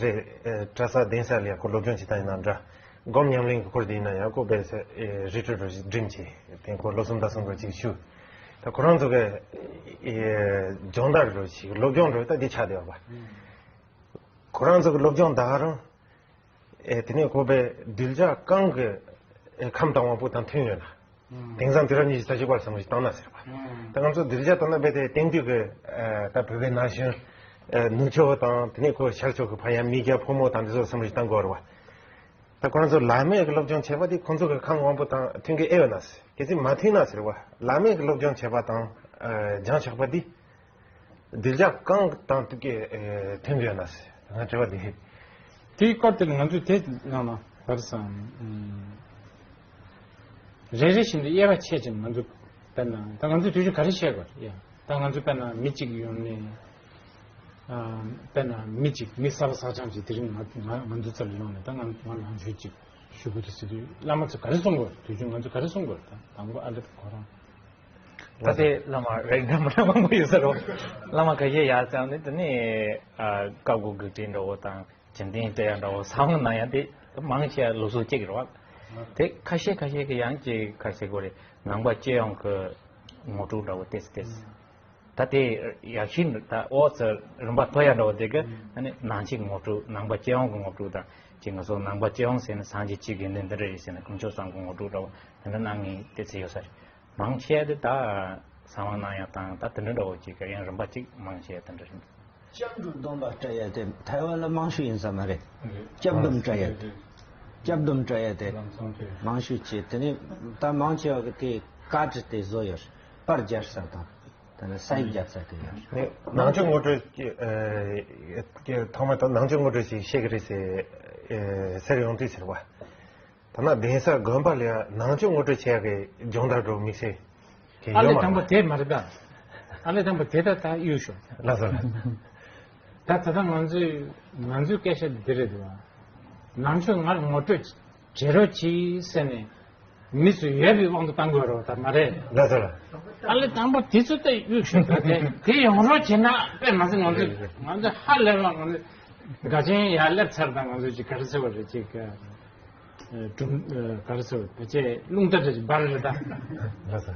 རེད། ཨེ་གྲྭ་ས་གདན་ས་ལ་ཡང་ཁོ་སློབ་སྦྱོང་བྱེད་སྟངས་ཡིན་ན་འདྲ། སྒོམ་ཉམས་ལེན་གྱི་སྐོར་དེ་ཡིན་ན་ཡང་ཁོ་དཔེ་ཨེ་རི་ཊི་རིཊ་འགྲིམ་བྱས་དེ་ཁོ་ལོ་གསུམ་ཟླ་གསུམ་གྱི་ཅིག་ཞུ། ད་ཁོ་རང་ཚོ་གི་ཨེ་སྦྱོང་བརྡར་རེད་ཅིག་སློབ་སྦྱོང་རེད། ད་འདི་ཆགས་བསྡད་ཡོད་རེད་པ། ཁོ་རང་ཚོ་གི་སློབ་སྦྱོང་ད་ག་རང་། ཨེ་དེ་ནས་ཁོ་པའི་གདུལ་བྱ་གང་གི་ཨེ་ཁམས་དང་དབང་པོ་དང་མཐུན་ཡོད་ན། དེང་སང་དུས་རབས་ཉི་ཤུ་རྩ་གཅིག་པར་བསམ་བློ་ཞིག་བཏང་ན་ཟེར་བ། ད་ང་ཚོ་གདུལ་བྱ་ལྟ་ན་རྦད་དེ་དེང་དུས་ཀྱི་ཨེ་ད་བོད་པའི་ན་གཞོན་ཨེ་ནུབ་ཕྱོགས་དང་དེ་ནས་ཁོ་ཤར་ཕྱོགས་ཀྱི་ཕ་ཡང་མི་སྐྱ་ཕོ་མོ་དང་དེ་ཚོ་བསམ་བློ་ཞིག་བཏང་དགོས་རེད་བ། ད་ཁོ་རང་ཚོ་བླ་མེད་ཀྱི་སློབ་སྦྱོང་བྱས་པ་དེ་ཁོང་ཚོ་གི་ཁམས་དབང་པོ་དང་མཐུན་གྱི་ཨེ་ཡོད་ན་ཟེར། གལ་སྲིད་མ་མཐུན་ན་ཟེར་བ། བླ་མེད་ཀྱི་སློབ་སྦྱོང་བྱས་པ་དང་ཨེ་སྦྱངས་ཆགས་པ་དེ། གདུལ་བྱ་གང་དང་དུ་ཀའི་ཐོན་པའི་ན་ཟེར་ང་དྲི་བ་འདི། དེའི་སྐོར་དེ་ལ་ང་ཚོས་དེ་གནང་ན་བར་སང་། རེ་རེ་བཞིན་དུ་དབྱེ་བ་ཕྱེ་ཅིང་ང་ཚོས་དཔེར་ན་ད་ང་ཚོས་དུས་ཚོད་ག་རེ་བཤད་དགོས་རེད་ཡ། ད་ང་ཚོས་དཔེར་ན་མི་གཅིག་ཡོང་ནས་དཔེར་ན་མི་གཅིག་མི་གསར་པ་གསར་རྐྱང་ཅིག་དེ་རིང་ང་ང་ང་ཚོའི་རྩ་ལ་ཡོང་ནས་ད་ང་ང་ནང་ཆོས་གཅིག་ཞུ་དགོས་འདུག་ཟེར་དུས་བླ་མ་ཚོས་ག་རེ་གསུང་དགོས་རེད། དུས་ཚོད་ང་ཚོས་ག་རེ་གསུང་དགོས་རེད། ད་དང་པོ་ཨ་ལེ་ཁོ་རང་། ད་ལྟའི་བླ་མ་རེ་འདྲ་མི་འདྲ་མང་པོ་ཡོད་ས་རེད། བླ་མ་ཁ་ཤས་ཡར་བཙལ་ནས་དེ་ནས་ཨ་བཀའ་བསྒོ་བགེགས་སྐྲོད་འདྲ་བོ་དང་བཅོམ་ལྡན་སྤྲད་ཡ་འདྲ་བོ་ས་བོན་གནང་ཡ་དེ་མང་ཆེ་བ་ལུགས་སྲོལ་གཅིག་རེད་བ། དེ་ཁ་ཤས་ཁ་ཤས་ཀྱི་ཡང་ཅིག་ཁ་ཤས་ཀྱི་རེད། ནང་པ་སྤྱི་ཡོངས་ཀྱི་ངོ་སྤྲོད་འདྲ་བོ་ཏོག་ཙམ་ཏོག་ཙམ། ད་དེ་ཡག་ཤོས་ནི་ད་འོག་ཙམ་རིམ་པ་མཐོ་ཡ་འདྲ་བོ་དེ་གི་ཨ་ནི་ནང་ཆོས་ངོ་སྤྲོད་ནང་པ་སྤྱི་ཡོངས་ཀྱི་ངོ་སྤྲོད་དང་ཅིག་ང་ཚོ་ནང་པ་སྤྱི་ཡོངས་ཟེར་ན་སངས་རྒྱས་ཆོས་དགེ་འདུན་འདི་འདྲ་རེད་ཟེར་ན་དཀོན་མཆོག་གསུམ་གྱི་ངོ་སྤྲོད་འདྲ་བོ་དེ་འདྲ་གནང་ངེས་ཏོག་ཙམ་ཡོད་ས་རེད། མང་ཆེ་བ་དེ་ད་གསང་བ་གནང་ཡ་དང་ད་དེ་འདྲ་འདྲ་བོ་ཅིག་གི་ཡང་རིམ་པ་གཅིག་མང་ཆེ་བ་དེ་འདྲ་རེད། སྐྱབས་འགྲོ་སྡོམ་པ་སྤྲད་ཡ་དེ་ཐའེ་ཝན་ལ་མང་ཤོས་ཡིན་ས་མ་རེད། སྐྱབས་སྡོམ་སྤྲད་ཡ་དེ། སྐྱབས་སྡོམ་སྤྲད་ཡ་དེ་མང་ཤོས་བྱས། དེ་ནས་ད་མང་ཆེ་བ་གི་དེ་བཀའ་ཁྲིད་དེ་བཟོ་ཡོད་རེད། པར་རྒྱག་ས་དང་། དེ་ནས་སའི་རྒྱག་ས་དེ་ཡོད་རེད། ནང་ཆོས་ངོ་སྤྲོད་ཀྱི་ཨ་ཀྱི་ཐོག་མ་དང་ནང་ཆོས་ངོ་སྤྲོད་ཅིག་བཤད་ཀྱི་རེད་ཟེར་ཨ་ཟེར་ཡོང་དུས་ཟེར་བ། ད་ནང་གདན་ས་དགོན་པ་ལ་ཡང་ནང་ཆོས་ངོ་སྤྲོད་བྱེད་ཡག་གི་སྦྱོང་བརྡར་འགྲོ་དམིགས་བསལ་གྱི་ཨ་ཡོད་ལས་མ་དང་པོ་རེད། དེ་མ་རེད་ད། ཨ་ལས་དང་པོ་དེ་ད་ད་གཡུག་ཤོག་ལགས་སོ། ད་ད་ལྟ་ང་ཚོའི་ང་ཚོའི་སྐད་ཆ་འདི་རེད་འདུག་ནང་ཆོས་ངར་ངོ་སྤྲོད་བྱེད་རོགས་གྱིས་ཟེར་ནས་མི་ཚོས་ཡོད་པའི་དབང་དུ་བཏང་དགོས་རོགས་ད་མ་རེད། ལགས་སོ་ལགས། ཨ་ལས་དང་པོ་དེ་ཚོ་ད་གཡུག་ཤོག་ད་དེ་དེ་ཡོང་རོགས་བྱེད་ན་དཔེ་ང་ཚོ་ང་ཚོ་ང་ཚོ་ཧ་ལས་པ་ང་ཚོ་དགའ་ཆེན་ཡར་སླེབས་ཚར་ད་ང་ཚོ་ཅིག་ག་རེ་ཟེར་བ་རེད་ཅིག་གྲུམ་ག་རེ་ཟེར་བ་ཕལ་ཆེར་རླུང་རྟ་འདྲ་ཅིག་འབར་རེད་ད། ལགས་སོ།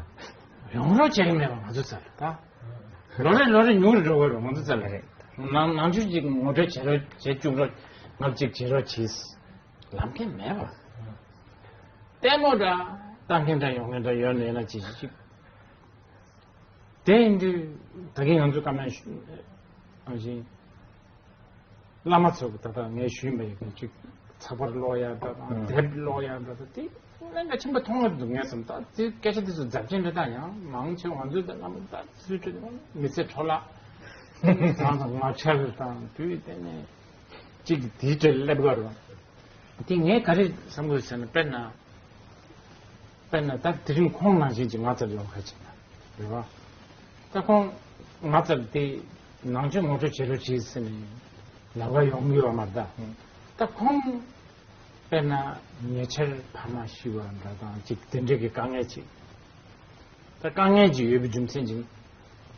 ཡོང་རོགས་བྱེད་ཀྱི་མེད་པ་ང་ཚོ་ཚར་ད། ལོ་རེ་ལོ་རེ་ཉུང་རུ་འགྲོ་གི་རེད་ང་ཚོ་ཚར་ལ་རེད། ནང་ནང་ཆོས་ཅིག་ངོ་སྤྲོད་བྱེད་རོགས་བྱེད་བཅུག་རོགས་ང་ཅིག་བྱེད་རོགས་གྱིས། ལམ་ཁ་མེད་པ། ལྟད་མོ་འདྲ་ལྟ་མཁན་འདྲ་ཡོང་མཁན་འདྲ་ཡོད་ནས་ན་ཅི་ཞིག་དེ་ཡིན་དུས་ད་གིན་ང་ཚོ་བཀའ་མོལ་ཞུ་ཨ་བཞིན། བླ་མ་ཚོ་གི་ད་ལྟ་ངས་ཞུས་པ་ཡིན་ཅིག་ཚགས་པར་ཀློག་ཡ་ད་དང་དེབ་ཀློག་ཡ་ད་ད་དེ་གནད་འགག་ཆེན་པོ་མཐོང་གི་འདུག་ངས་བསམ་ད་དེ་སྐད་ཆ་དེ་ཚོ་རྫབ་ཆེན་རེད་ད་ཡང་མང་ཆེ་ང་ཚོའི་ད་བླ་མ་ད་སུས་ཁྲིད་མི་ཚེ་འཕྲོ་བརླག་ཚང་དང་ང་ཆ་རེད་དང་དུས་དེ་ནས་ཅིག་དེའི་གྲས་སླེབས་ག་རེད། དེ་ངས་ག་རེ་བསམ་དགོས་ཟེར་ན་དཔེར་ན། དཔེར་ན་ད་དེ་རིང་ཁོང་ནང་བཞིན་གྱི་ང་ཚོར་ཡོང་ཁ་ཅིག་ན་རེད་བ། ད་ཁོང་ང་ཚོར་དེ་ནང་ཆོས་ངོ་སྤྲོད་བྱེད་རོགས་གྱིས་ཟེར་ནས་ ལམ་ཁ་ཡོང་གི་ཡོད་མ་རེད་ད། ད་ཁོང་དཔེར་ན་ཉེ་ཆར་ཕ་མ་ཤི་བ་འདྲ་དང་ཅིག་དེ་འདྲའི་གི་དཀའ་ངལ་ཅིག་ད་དཀའ་ངལ་ཅིག་ཡོད་པའི་རྒྱུ་མཚན་ཅིག་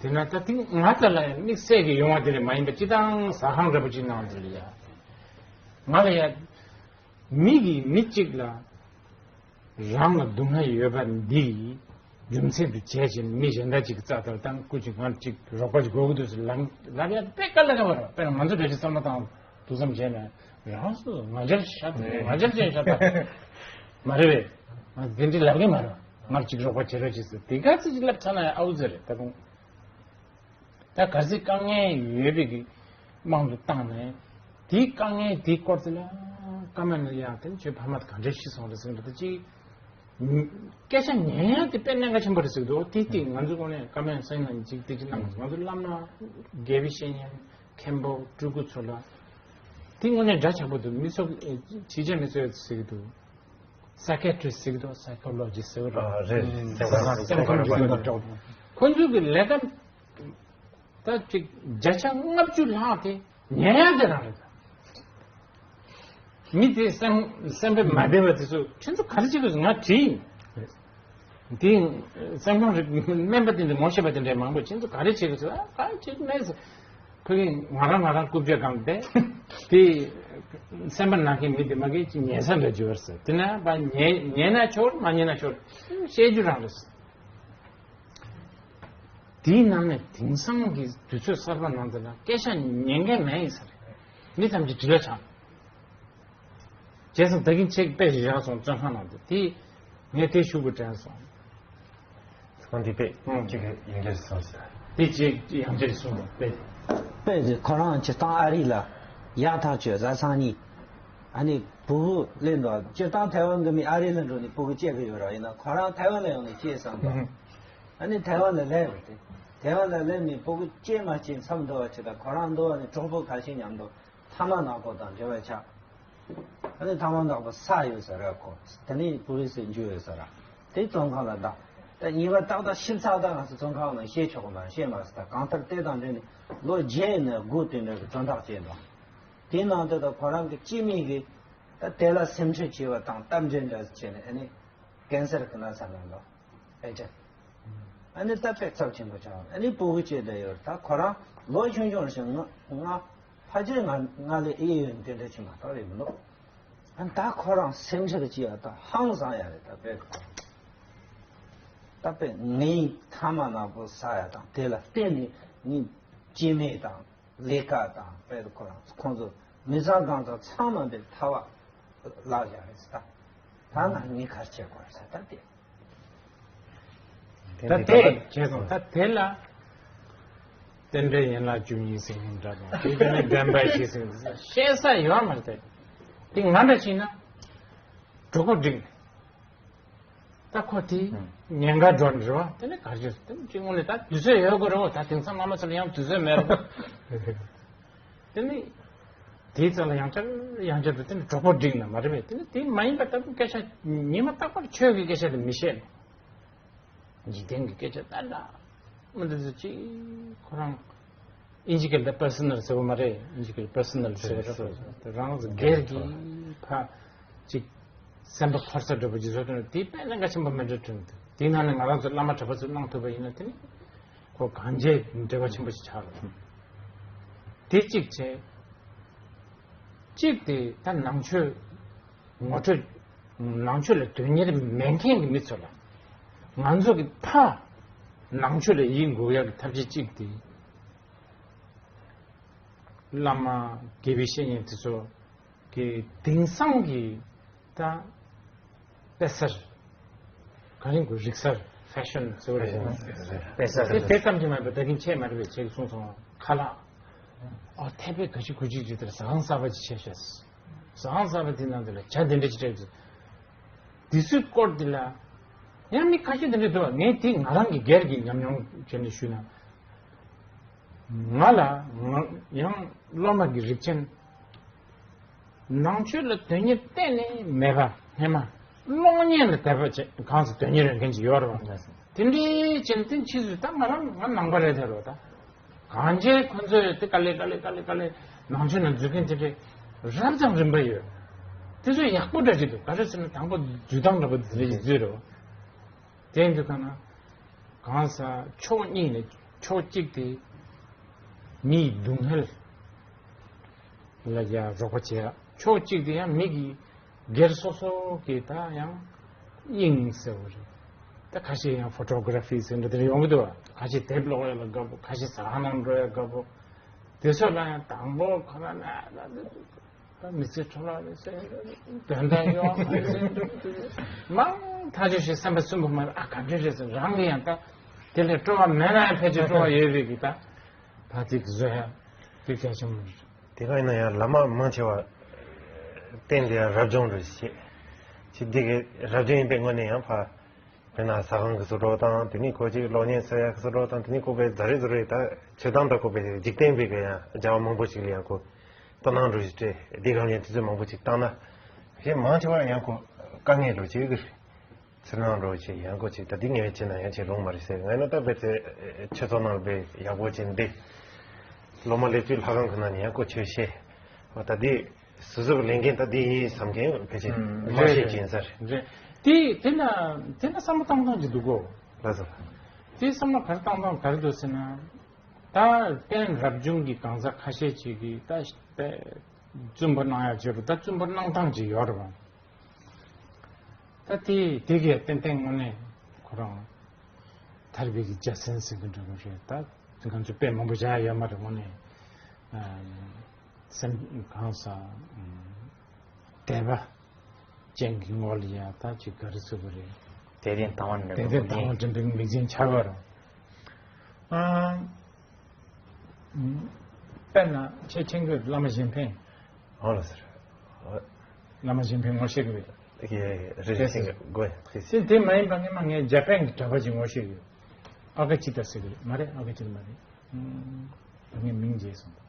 དེ་ན་ད་དེ་ང་ད་ལ་ཡང་དམིགས་བསལ་གྱི་ཡོང་བ་དེ་རེད་མ་ཡིན་པ་སྤྱི་བཏང་ཟ་ཁང་འདྲ་པོ་ཅིག་ནང་དེ་ལ་ཡ། ང་ལ་ཡ། མི་གིས་མི་གཅིག་ལ་རང་ལ་སྡུག་བསྔལ་ཡོད་པ་འདི་རྒྱུ་མཚན་དུ་བྱས་ཤིང་མི་གཞན་དག་ཅིག་རྩ་ལྟར་དང་སྐུ་ཅིག་ངར་ཅིག་རོགས་པ་ཅིག་དགོས་ཀྱི་འདུག་ཟེར་ལབ་ལབ་ཡ་དཔེ་དཀའ་ལས་ཁག་པ་རེད། དཔེར་ན་ང་ཚོ་འདྲ་ཅིག་བསམ་བློ་བཏང་ཐུགས་བསམ་བྱས་ན་རང་སུ་ང་འཇལ་ཤ་ང་འཇལ་ཅན་ཤ་ད་མ་རེད་བས། ང་དེ་འདྲ་ལབ་གི་མ་རེད། ངར་ཅིག་རོགས་པ་བྱེད་རོགས་བྱེད་ཟེར་དེ་ག་ཚོད་ཅིག་ལབ་ཚར་ན་ཡང་ཨའུ་ཟེར་རེད་ད་དུང་། ད་གལ་སྲིད་དཀའ་ངལ་ཡོད་པའི་གི་དམངས་ཚོ་བཏང་ནས་དེའི་དཀའ་ངལ་དེའི་སྐོར་དེ་ལ་བཀའ་མོལ་ལ་ཡང་དེ་ཁྱོད་ཕ་མ་ག་འདྲས་ཤི་སོང་རེད་ཟེར་འདུག་ད་ཅི། སྐད་ཆ་ཉན་ཡ་དེ་དཔེ་གནད་འགག་ཆེན་པོ་རེད་ཟེར་འདུག་དེ་དེ་ང་ཚོ་ངོས་ནས་བཀའ་མོལ་སེང་ན་ཅིག་དེ་ཅི་གནང་ང་ཚོ་བླ་མ་དགེ་བའི་བཤེས་གཉེན་མཁན་པོ་སྤྲུལ་སྐུ་ཚོ་ལ་དེ་དངོས་གནས་འདྲ་ཆགས་པོ་འདུག་མི་ཚོ་ཅི་བྱས་མི་ཚོ་ཟེར་གི་འདུག་སའི་ཀེ་ཊི་རི་སི་ཟེར་གི་འདུག་སའི་ཀོ་ལོ་ཇི་སི་ཟེར་གི་འདུག་སེམས་ཁམས་ཀྱི་སྡོམ་པ་ཁོ་ཚོ་གི་ལས་ཀ་ད་ཅིག་བརྒྱ་ཆ་ལྔ་བཅུ་ལྷག་དེ་ཉན་ཡ་དེ་རང་རེད། མི་དེ་སེམས་སེམས་པ་མ་བདེ་བ་དེ་ཚོ་ཁྱེད་ཚོ་ག་རེ་བྱེད་དགོས་ང་དྲིས་ཡིན། དེ་སེམས་ཁམས་རིག་སྨན་པ་དེ་འདྲ་ངོ་ཤེས་པ་དེ་འདྲས་མང་པོ་ཁྱེད་ཚོ་ག་རེ་བྱེད་དགོས་ཟེར་ཨ་ག་རེ་བྱེད་མེད་ཟེར། ཕ་གི་ང་རང་ང་རང་རྐུབ་བཀྱག་སྒང་བསྡད་དེ་སེམས་པ་ནག་མཁན་མི་དེ་མ་གི་ཅིག་ཉན་ས་འདྲ་བྱེད་པར་ཟེར་དེ་ན་ཕ་ཉན་ཉན་ན་ཆོག་མ་ཉན་ན་ཆོག་བཤད་རྒྱུ་རང་རེད་ཟེར། དེའི་ནང་ནས་དེང་སང་གི་དུས་ཚོད་གསར་པ་ནང་དུ་ན་སྐད་ཆ་ཉན་མཁན་མེད་ཡིན་ས་རེད། མི་ཐམས་ཅད་དྲི་ལ་ཆགས། བྱས་ཙང་ད་གིན་ཆེད་དཔེ་ཞིག་བཞག་སོང་བཙོན་ཁང་ནང་དུ་དེ་ངས་དེ་ཤུགས་ཀྱིས་དྲན་སོང་། ཁོང་འདི་དཔེ་ཨང་གཅིག་ཡང་བསྐྱར་གསུངས་ཟེར། དེ་ཅིག་ཡང་བསྐྱར་གསུངས་པ་དཔེ། དཔེ་དེ་ཁོ་རང་སྤྱིར་བཏང་ཨ་རི་ལ་ཡག་ཐག་ཆོད་བཟའ་ཚང་གཉིས། ཨ་ནི་ཕྲུ་གུ་ལེན་འདུག་སྤྱིར་བཏང་ཐའེ་ཝན་གྱི་མི་ཨ་རི་ལ་འགྲོ་ནས་ཕྲུ་གུ་སྐྱེ་གི་ཡོད་ར་ཡིན་ན་ཁོ་རང་ཐའེ་ཝན་ལ་ཡོང་ནས་སྐྱེས་བསམ་འདུག་ཨ་ནི་ཐའེ་ཝན་ལ་སླེབས་རེད་དེ། ཐའེ་ཝན་ལ་སླེབས་ནས་ཕྲུ་གུ་སྐྱེས་མ་སྐྱེས་མཚམས་འདུ་བ་ཆེ་ད་ཁོ་རང་འདུ་བ་ནི་གྲོགས་པོ་ཁ་ཤས་མཉམ་དུ་ཐ་མག་ནག་པོ་དང་འབྲེལ་བ་ཆགས། ཨ་ནི་ཐ་མག་ནག་པོ་ཟ་ཡོད་ཟེར་ར་ཁོ། དེ་ནས་པུ་རི་སི་འཇུ་ཡོད་ཟེར་ར། དེ་བཙོན་ཁང་ལ་བདག་ད་ཉེས་པ་ཏག་ཏག་ཤི་ཚར་ད་ང་ཚོ་བཙོན་ཁང་ནང་བཤད་ཆོག་གི་མ་རེད་བཤད་མ་རེད་ད་གང་ལྟར་དེ་དང་འབྲེལ་ནས་ལོ་བརྒྱད་ནས་དགུ་དེ་འདྲ་གི་བཙོན་ཐག་བཅད་འདུག་དེའི་ནང་དུ་ད་ཁོ་རང་གི་སྐྱེ་དམན་གྱི་ད་དེ་ལ་སེམས་ཁྲལ་བྱས་པ་དང་སྟབས་འཇལ་འདྲ་བྱས་ནས་ཨ་ནི་ཀན་སར་གི་ན་ཚ་ལངས་འདུག་ཨེ་ཅེ། ཨ་ནི་ད་དཔེ་ཚབས་ཆེན་པོ་ཆགས། ཨ་ནི་སྤུ་གུ་སྐྱེས་བསྡད་ཡོད། ད་ཁོ་རང་ལོ་ཆུང་ཆུང་ཞིག་ང་ང་ཕལ་ཆེར་ང་ང་ལས་ཨེ་ཡོད་དེ་འདྲ་ཞིག་མ་གཏོགས་རེད་མི་འདུག་ཨ་ནི་ད་ཁོ་རང་སེམས་ཁྲལ་གྱི་ཡ་ད་ཧང་སང་ཡ་རེད་ད་དཔེ་ཁོ་རང་། ད་དཔེ་ངའི་ཐ་མག་ནག་པོ་ཟ་ཡ་དང་དེ་ལ་བརྟེན་ནས་ངའི་སྐྱེ་དམན་དང་ལས་ཀ་དང་དཔེ་ཁོ་རང་ཁོང་ཚོ་མི་ཚང་གང་ཚང་ཚང་མ་འདིར་ཐ་བ་ལག་བཞག་རེད་ད། ད་ང་ངའི་ཁར་བྱེད་དགོས་ཟེར་ད་དེ། ད་དེ་བྱས་སོང་ད་དེ་ལ་རྟེན་འབྲེལ་ཡན་ལག་བཅུ་གཉིས་ཟེར་མཁན་འདྲ་དང་དེ་བྱས་ནས་བདེན་པ་བཞི་ཟེར་མཁན་བཤད་ས་ཡོད་མ་རེད་དེ། དེ་ང་འདྲ་ཕྱིན་ན་གྲོགས་པོ་བསྒྲིགས་ནས་ད་ཁོ་དེ་ཉེན་ཁ་འགྲོ་ནི་རེད་བ། དེ་ནས་གར་བྱེད་དེ་ནས་གཅིག་ངོ་ནས་ད་དུས་ཚོད་ཡོད་དགོས་རེད་བ། ད་དེང་སང་བླ་མ་ཚོ་ལ་ཡང་དུས་ཚོད་མེད་རེད་བ། དེ་ནི་དེའི་རྩ་ལ་ཡང་བསྐྱར་ཡང་བསྐྱར་དུ་དེ་ནི་གྲོགས་པོ་བསྒྲིགས་ན་མ་རེད་པས། དེ་ནི་དེ་མ་ཡིན་པ་ལྟ་བུ་སྐད་ཆ་ཉི་མ་རྟག་པར་ཆོས་ཀྱི་སྐད་ཆ་དེ་མི་བཤད་ནས་འཇིག་རྟེན་གྱི་སྐད་ཆ་ལྟར་ན་མི་འདི་ཚོ་གཅིག་ཁོ་རང་ཨིན་ཇི་སྐད་ལ་པར་སོ་ནལ་ཟེར་བ་མ་རེད། ཨིན་ཇི་སྐད་པར་སོ་ནལ་ཟེར་བ་རེད། རང་སྒེར་གྱི་ཕ་གཅིག་སེམས་པ་འཁོར་ས་འདྲ་པོ་ཅིག་བཟོ་དོན་དེ་དཔེ་ལས་འགན་ཆེན་པོ་མེད་འདྲ་དྲན་འདུག་དེའི་ནང་ནས་ང་རང་ཚོ་བླ་མ་གྲྭ་པ་ཚོས་གནང་ཐུབ་པ་ཡིན་ན་དེ་ནི་ཁོ་གང་བྱས་འབྲེལ་བ་ཆེན་པོ་ཞིག་ཆགས་རེད། དེ་གཅིག་བྱས། གཅིག་དེ་ད་ནང་ཆོས་ངོ་སྤྲོད་ནང་ཆོས་ལ་དོན་གཉེར་མེད་མཁན་གྱི་མི་ཚོ་ལ་ང་ཚོ་གི་ཕ་ནང་ཆོས་ལ་ཡིད་འགུག་ཡག་གི་ཐབས་ཤེས་གཅིག་དེ་བླ་མ་དགེ་བའི་བཤེས་གཉེན་དེ་ཚོ་གི་དེང་སང་གི་ད་དཔེ་གསར། ག་རེ་གོ་རིག་གསར་ཧྥེ་ཤོན་ཟེར་བ་རེད། དཔེ་གསར་དེ་དེ་ཙམ་གྱིས་མ་ཡིན་པར་ད་གིན་ཆད་མ་རེད་པས་ཁྱེད་ཀྱིས་གསུངས་སོང་ཁ་ལག་ཨ་ཐེ་པེ་ག་ཅི་གུ་ཅི་ཅི་དེར་ཟ་ཁང་གསར་པ་ཅིག་ཆད་ཤག་ཟ་ཁང་གསར་པ་དེ་ནང་དུ་ལ་ཇ་དེ་འདྲ་ཅིག་སྤྲད་འདུག་དེ་ཚོའི་སྐོར་དེ་ལ་ཡང་མི་ཁ་ཤས་དེ་འདྲ་འདུག་ངས་དེ་ང་རང་གི་སྒེར་གྱི་ཉམས་མྱོང་བྱས་ནས་ཞུས་ན། ང་ལ་ང་ཡང་སློབ་མ་གི་རིགས་ཅན། ནང་ཆོས་ལ་དོན་གཉེར་གཏན་ནས་མེད་པ་སྔས་མ་གློག་བརྙན་ལ་དད་པ་བྱེད་གང་ཚེ་དོན་གཉེར་ཡོད་མཁན་ཅིག་ཡོད་རེད་བ། དེ་འདྲའི་ཅན་དེ་ཕྱིས་སུ་ད་ང་རང་ང་ནང་པ་རེད་དེ་རོ་ད། གང་བྱས་ཁོ་ཚོས་དེ་དཀའ་ལས་དཀའ་ལས་དཀའ་ལས་དཀའ་ལས་ ནང་ཆོས་ནང་འཛུལ་མཁན་དེ་འདྲའི་རབ་དང་རིམ་པ་ཡོད། དེ་ཚོ་ཡག་པོ་འདྲ་ཅིག་འདུག་ག་རེ་ཟེར་ན་དང་པོ་འཛུལ་སྟངས་འདྲ་པོ་དེ་འདྲ་ཅིག་འཛུལ་རེད་བ། དེ་འདུག་ག་ན་གང་ཟག་ཕྱོགས་གཉིས་ནས་ཕྱོགས་གཅིག་དེ་མིའི་སྡུག་བསྔལ་ལ་ཡང་རོགས་པ་བྱེད་ཡ། ཕྱོགས་གཅིག་དེ་ཡང་མི་གི་སྒེར་སོ་སོ་གི་ད་ཡང་དབྱིངས་ཟེར་བ་རེད། ད་ཁ་ཤས་ཡང་ཕོ་ཊོ་གྷ་ར་ཕི་ཟེར་འདྲ་དེ་འདྲ་ཡོང་གི་འདུག་བ། ཁ་ཤས་དེབ་ཀློག་ཡ་ལ་དགའ་པོ། ཁ་ཤས་ཟ་ཁང་ནང་འགྲོ་ཡ་དགའ་པོ། དེ་ཚོ་ལ་ཡང་དང་པོ་ཁོ་ན་ན་ད་མི་ཚེ་འཕྲོ་བརླག་རེད་ཟེར། དོན་དག་ཡོད་མ་རེད་ཟེར། མང་ཐག་ཆོད་ཞིག་བསམ་པ་སུན་པོ་མ་རེད། ཨ་ག་འདྲ་རེད་ཟེར། རང་གི་ཡང་ད་དེ་ལས་སྤྲོ་བ་མེད་ན་ཡང་ཕལ་ཆེར་སྤྲོ་བ་ཡོད་པའི་གི་ད་ད་ཅིག་བཟོ་ཡ་དེ་གལ་ཆེན་པོ་རེད། དེ་ག་ཡིན་ན་ཡང་བླ་མ་མང་ཆེ་བ་བསྟེན་དེ་ཡང་རབ་བྱུང་རེད་ཟེར། ཅི་འདི་གི་རབ་བྱུང་ཡིན་པའི་ངོས་ནས་ཡང་ཕ། དཔེར་ན་ཟ་ཁང་གི་བཟོ་གྲོགས་དང་། དེ་ནས་ཁོ་ཅིག་གློག་བརྙན་བཟོ་ཡག་གི་བཟོ་གྲོགས་དང་། དེ་ནས་ཁོ་པའི་ཛ་རེ་ཛ་རེ་ད་ཆོས་ཐང་དང་ཁོ་པའི་འཇིག་རྟེན་པའི་གི་ཡང་བྱ་བ་མང་པོ་ཞིག་ལ་ཡང་ཁོ་དོ་སྣང་འགྲོ་ཞིག་སྤྲད། འདི་གང་ཡིན་དུས་ཚོད་མང་པོ་ཅིག་བཏང་ན། གཞན་མང་ཆེ་བ་ཡང་ཁོ་དཀའ་ངལ་འགྲོ་བྱེད་གི་རེད། ཚུར་སྣང་འགྲོ་བྱེད་ཡང་ཁོ་ཅིག་ད་འདི་ངས་བྱས་ན་ཡང་བྱེད་རུང་མ་རེད་ཟེར། ངས་ན་ད་དཔེ་ཚེ་ཆོས་ཚོགས་ནང་ལ་དཔེ་ཡག་པོ་ཅིག་འདི་སློབ་མ་སླེབས་དུས་ལྷ་ཁང་གི་ནང་ནས་ཡང་ཁོ་ཆོས་བཤད། འོ་ད་འདི། སོ་སོ་གི་ལས་འགན་ད་འདི་ཡིན་བསམ་མཁན་ཕལ་ཆེར་ཨུམ། མ་རེད་ཤེས་རེད། ཅན་ས་རེད། རེད། དེ་དེ་ན་དེ་ན་བསམ་བློ་བཏང་སྟངས་ཅིག་འདུག་གོ། ལགས་སོ། དེ་བསམ་བློ་ག་རེ་བཏང་སྟངས་ག་རེ་འདུག་ཟེར་ན། ད་རྟེན་རབ་བྱུང་གི་གང་ཟག་ཁ་ཤས་ཅིག་གིས་ད་བཙུན་པ་གནང་ཡག་བྱེད་པ། ད་བཙུན་པ་གནང་སྟངས་ཅིག་ཡོད་རེད་བ། ད་དེ་དེ་གས་ཏན་ཏན་དངོས་གནས་ཁོ་རང་ཐར་པའི་གི་རྒྱལ་མཚན་ཟེར་གི་འདྲ་བོ་རེད། ད་ང་ཚོ་དཔེ་མང་པོ་བཞག་ཡོད་མ་རེད། དངོས་གནས་སེམས་གང་ཟག་དད་པ་ཅན་གྱི་ངོ་ལ་ཡ་ད་ཅིག་ག་རེ་ཟེར་དགོས་རེད། དད་ལྡན་དང་བ་འདྲ་དད་ལྡན་དང་བ་འདྲ་བའི་མིག་རྒྱན་འཆར་བ་རེད། དཔེར་ན་ཁྱེད་མཁྱེན་གྱི་བླ་མ་གཞན་ཕན། ཨོ་ལགས་སོ། བླ་མ་གཞན་ཕན་ངོ་ཤེས་ཀྱི་རེད། དེ་གའི་རེ་རེ་ཤེས་ཀྱི་དགོས་ཡ་ཕི་སི། དེ་དེ་མ་ཡིན་པ་སྔོན་མ་ངས་འཇར་པན་གྱི་གྲྭ་པ་ཅིག་ངོ་ཤེས་ཡོད། ཨ་ཁ་ཅི་ད་ཟེར་གྱི་རེད། མ་རེད། ཨ་ཁ་ཅི་ད་མ་རེད། ད་ངས་མིང་བརྗེད་སོང་།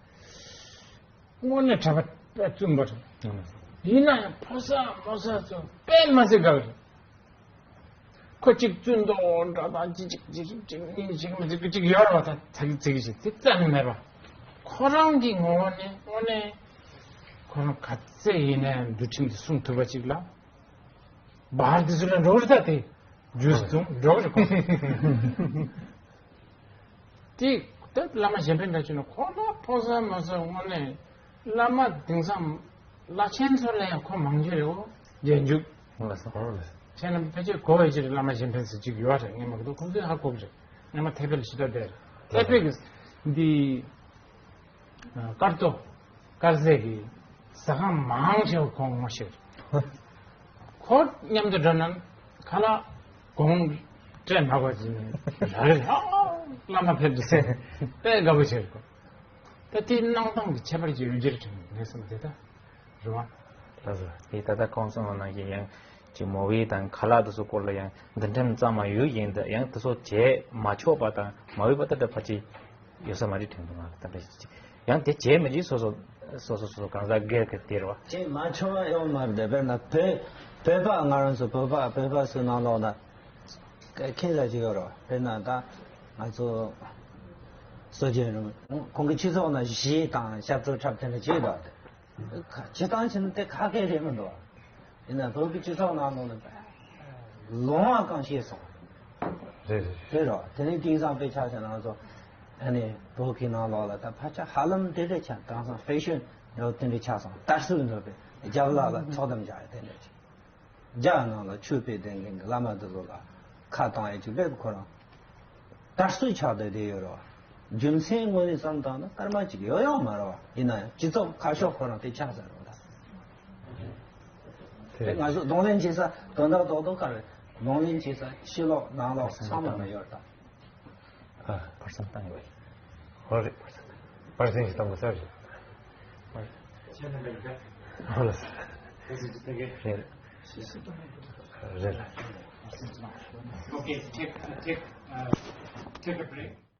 དངོས་གནས་གྲྭ་པ་དཔེ་བཙུན་པ་རེད། ཡིན་ན་ཡང་ཕོ་གསར་མོ་གསར་ཚོ་དཔེ་མ་ཟེར་དགའ་བ་རེད། ཁོ་གཅིག་བཙུན་མདོག་འདྲ་དང་གཅིག་གཅིག་གཅིག་གཅིག་གཉིས་གཅིག་མ་གཅིག་གཅིག་ཡོད་རེད་བ། ད་ཚ་གི་ཚིག་གི་ཞིག་དེ་རྩ་ནས་མེད་པ། ཁོ་རང་གི་ངོ་བོ་ནས་དངོས་གནས་ཁོ་རང་ག་ཚད་ཡིན་ནའི་འདུལ་ཁྲིམས་དེ་སྲུང་ཐུབ་པ་ཅིག་ལ། བར་དེ་ཚོ་ལ་འགྲོ་རེད། ད་དེ་རྒྱུས་སུ་འགྲོ་རེད་ཁོ། དེ་ད་བླ་མ་གཞན་ཕན་འདྲ་བྱུང་ན་ཁོ་ལ་ཕོ་གསར་མོ་གསར་དངོས་གནས། བླ་མ་དེང་སང་བླ་ཆེན་ཚོ་ལ་ཡང་ཁོ་མང་ཆེ་རེད་འོ། རྗེས་འཇུག་ལགས་སོ། ཁྱེད་རྣམས་ཕལ་ཆེར་གོ་བའི་ཕྱིར་བླ་མ་གཞན་ཕན་ཟེར་གཅིག་ཡོད་རེད། ངས་མ་གཏོགས་ཁོང་ཚོས་ཧ་གོ་གི་རེད། སྔོན་མ་ཐེ་པེ་ལ་ཕྱི་ཟླ་བདེར་ཐེ་པེ་གི་འདི་དཀར་མདོག་དཀར་ཟས་ཀྱི་ཟ་ཁང་མང་ཆེ་བ་ཁོང་ངོ་ཤེས་རེད། ཁོ་མཉམ་དུ་འགྲོ་ན་ཁ་ལག་གོང་སྤྲད་མ་དགོས་ཟེར་ནས་ར་རེ་ཧ་བླ་མ་ཕེབས་འདུག་ཟེར་དཔེ་དགའ་པོ་བྱེད་དགོས། ད་དེའི་གནང་སྟངས་ཀྱི་ཁྱད་པར་གྱི་འོས་འགྱུར་དྲན་ངེས་སམ་དེ་ད་རེད་བ། ལགས་སོ། དེ་ད་ལྟ་ཁོང་གསུངས་པ་ནང་བཞིན་ཡང་ཅིག་མོ་ཝི་དང་ཁ་ལག་དེ་ཚོ་སྐོར་ལ་ཡང་འདུལ་ཁྲིམས་གཙང་མ་ཡོད་ཡིན་ད་ཡང་དེ་ཚོ་བྱས་མ་ཆོག་པ་དང་མ་འོས་པ་ད་ལྟ་ཕལ་ཆེར་ཡོད་ས་མ་རེད་དྲན་འདུག་ང་ད་ལྟ་ཡང་དེ་བྱས་མི་བྱེད་སོ་སོ་སོ་སོ་སོ་གང་ཟག་སྒེར་གྱི་དེ་རེད་བ། བྱས་མ་ཆོག་པ་ཡོད་མ་རེད། དཔེར་ན་བོད་བོད་པ་ང་རང་ཚོ་བོད་པ་བོད་པ་ཚོའི་ནང་ལོགས་ན་ཁྱད་མཚར་ཅིག་ཡོད་རེད་བ། དཔེར་ན་ད་ང་ཚོ་སྲོལ་རྒྱུན་རིང་ཁོང་གི་སྤྱི་ཚོགས་ནང་གཞས་དང་ཞབས་བྲོ་འཁྲབ་དེ་འདྲ་བྱེད་འདུག་བ། སྤྱིར་བཏང་བྱས་ན་དེ་ཁ་སྐད་རེད་མི་འདུག་བ། ཡིན་ན་བོད་ཀྱི་སྤྱི་ཚོགས་ནང་ལོགས་ལ་ལོང་བ་གང་ཤེས་སོང་། རེད་རེད། དེ་རེད་བ། དེ་ནས་དེང་སང་དཔེ་ཆ་བཞག་ན་ང་ཚོ་ཨ་ནི་བོད་ཀྱི་ནང་ལོགས་ལ་ད་ཕལ་ཆེར་ཧ་ལམ་དེ་འདྲ་ཆགས། དེང་སང་ཧྥེ་ཤན་འདྲ་བོ་དེ་འདྲ་ཆགས་སོང་། དར་སྲོལ་འདྲ་བོ་རྒྱབ་ལ་ལ་ཚོགས་གཏམ་བྱ་ཡ་དེ་འདྲ་ཆགས། རྒྱ་ནང་ལ་ཆོས་དཔེ་ལྡན་མཁན་གྱི་བླ་མ་དེ་ཚོ་ལ་ཁ་བཏང་ཡས་ཅིག་སླེབས། ཁོ་རང་དར་སྲོལ་ཆགས་བསྡད་དེ་ཡོད་རེད་བ། རྒྱུ་མཚན་དངོས་གནས་བསམ་བཏང་ན་སྐར་མ་གཅིག་ཡོད་ཡོད་མ་རེད་བ། ཡིན་ན་ཡང་སྤྱི་ཚོགས་ཁ་ཕྱོགས་ཁོ་རང་དེ་ཆགས་ཚར་རེད་བ། ད་དེ་ང་ཚོ་གདོང་ལེན་བྱེད་ས་དོན་དག་རྡོག་རྡོག་ག་རེད། གདོང་ལེན་བྱེད་ས་ཕྱི་ལོགས་ནང་ལོགས་ཚང་མ་ན་ཡོད་རེད་ད། ཨ། བར་སེང་བཏང་ཡོད། ཧོ་རེད། བར་སེང་ཞིག་བཏང་དགོས་ས་རེད། ཧོ་རེད། ཧོ་ལ་ས། རེད། རེད། Okay, take, take, uh, take a break.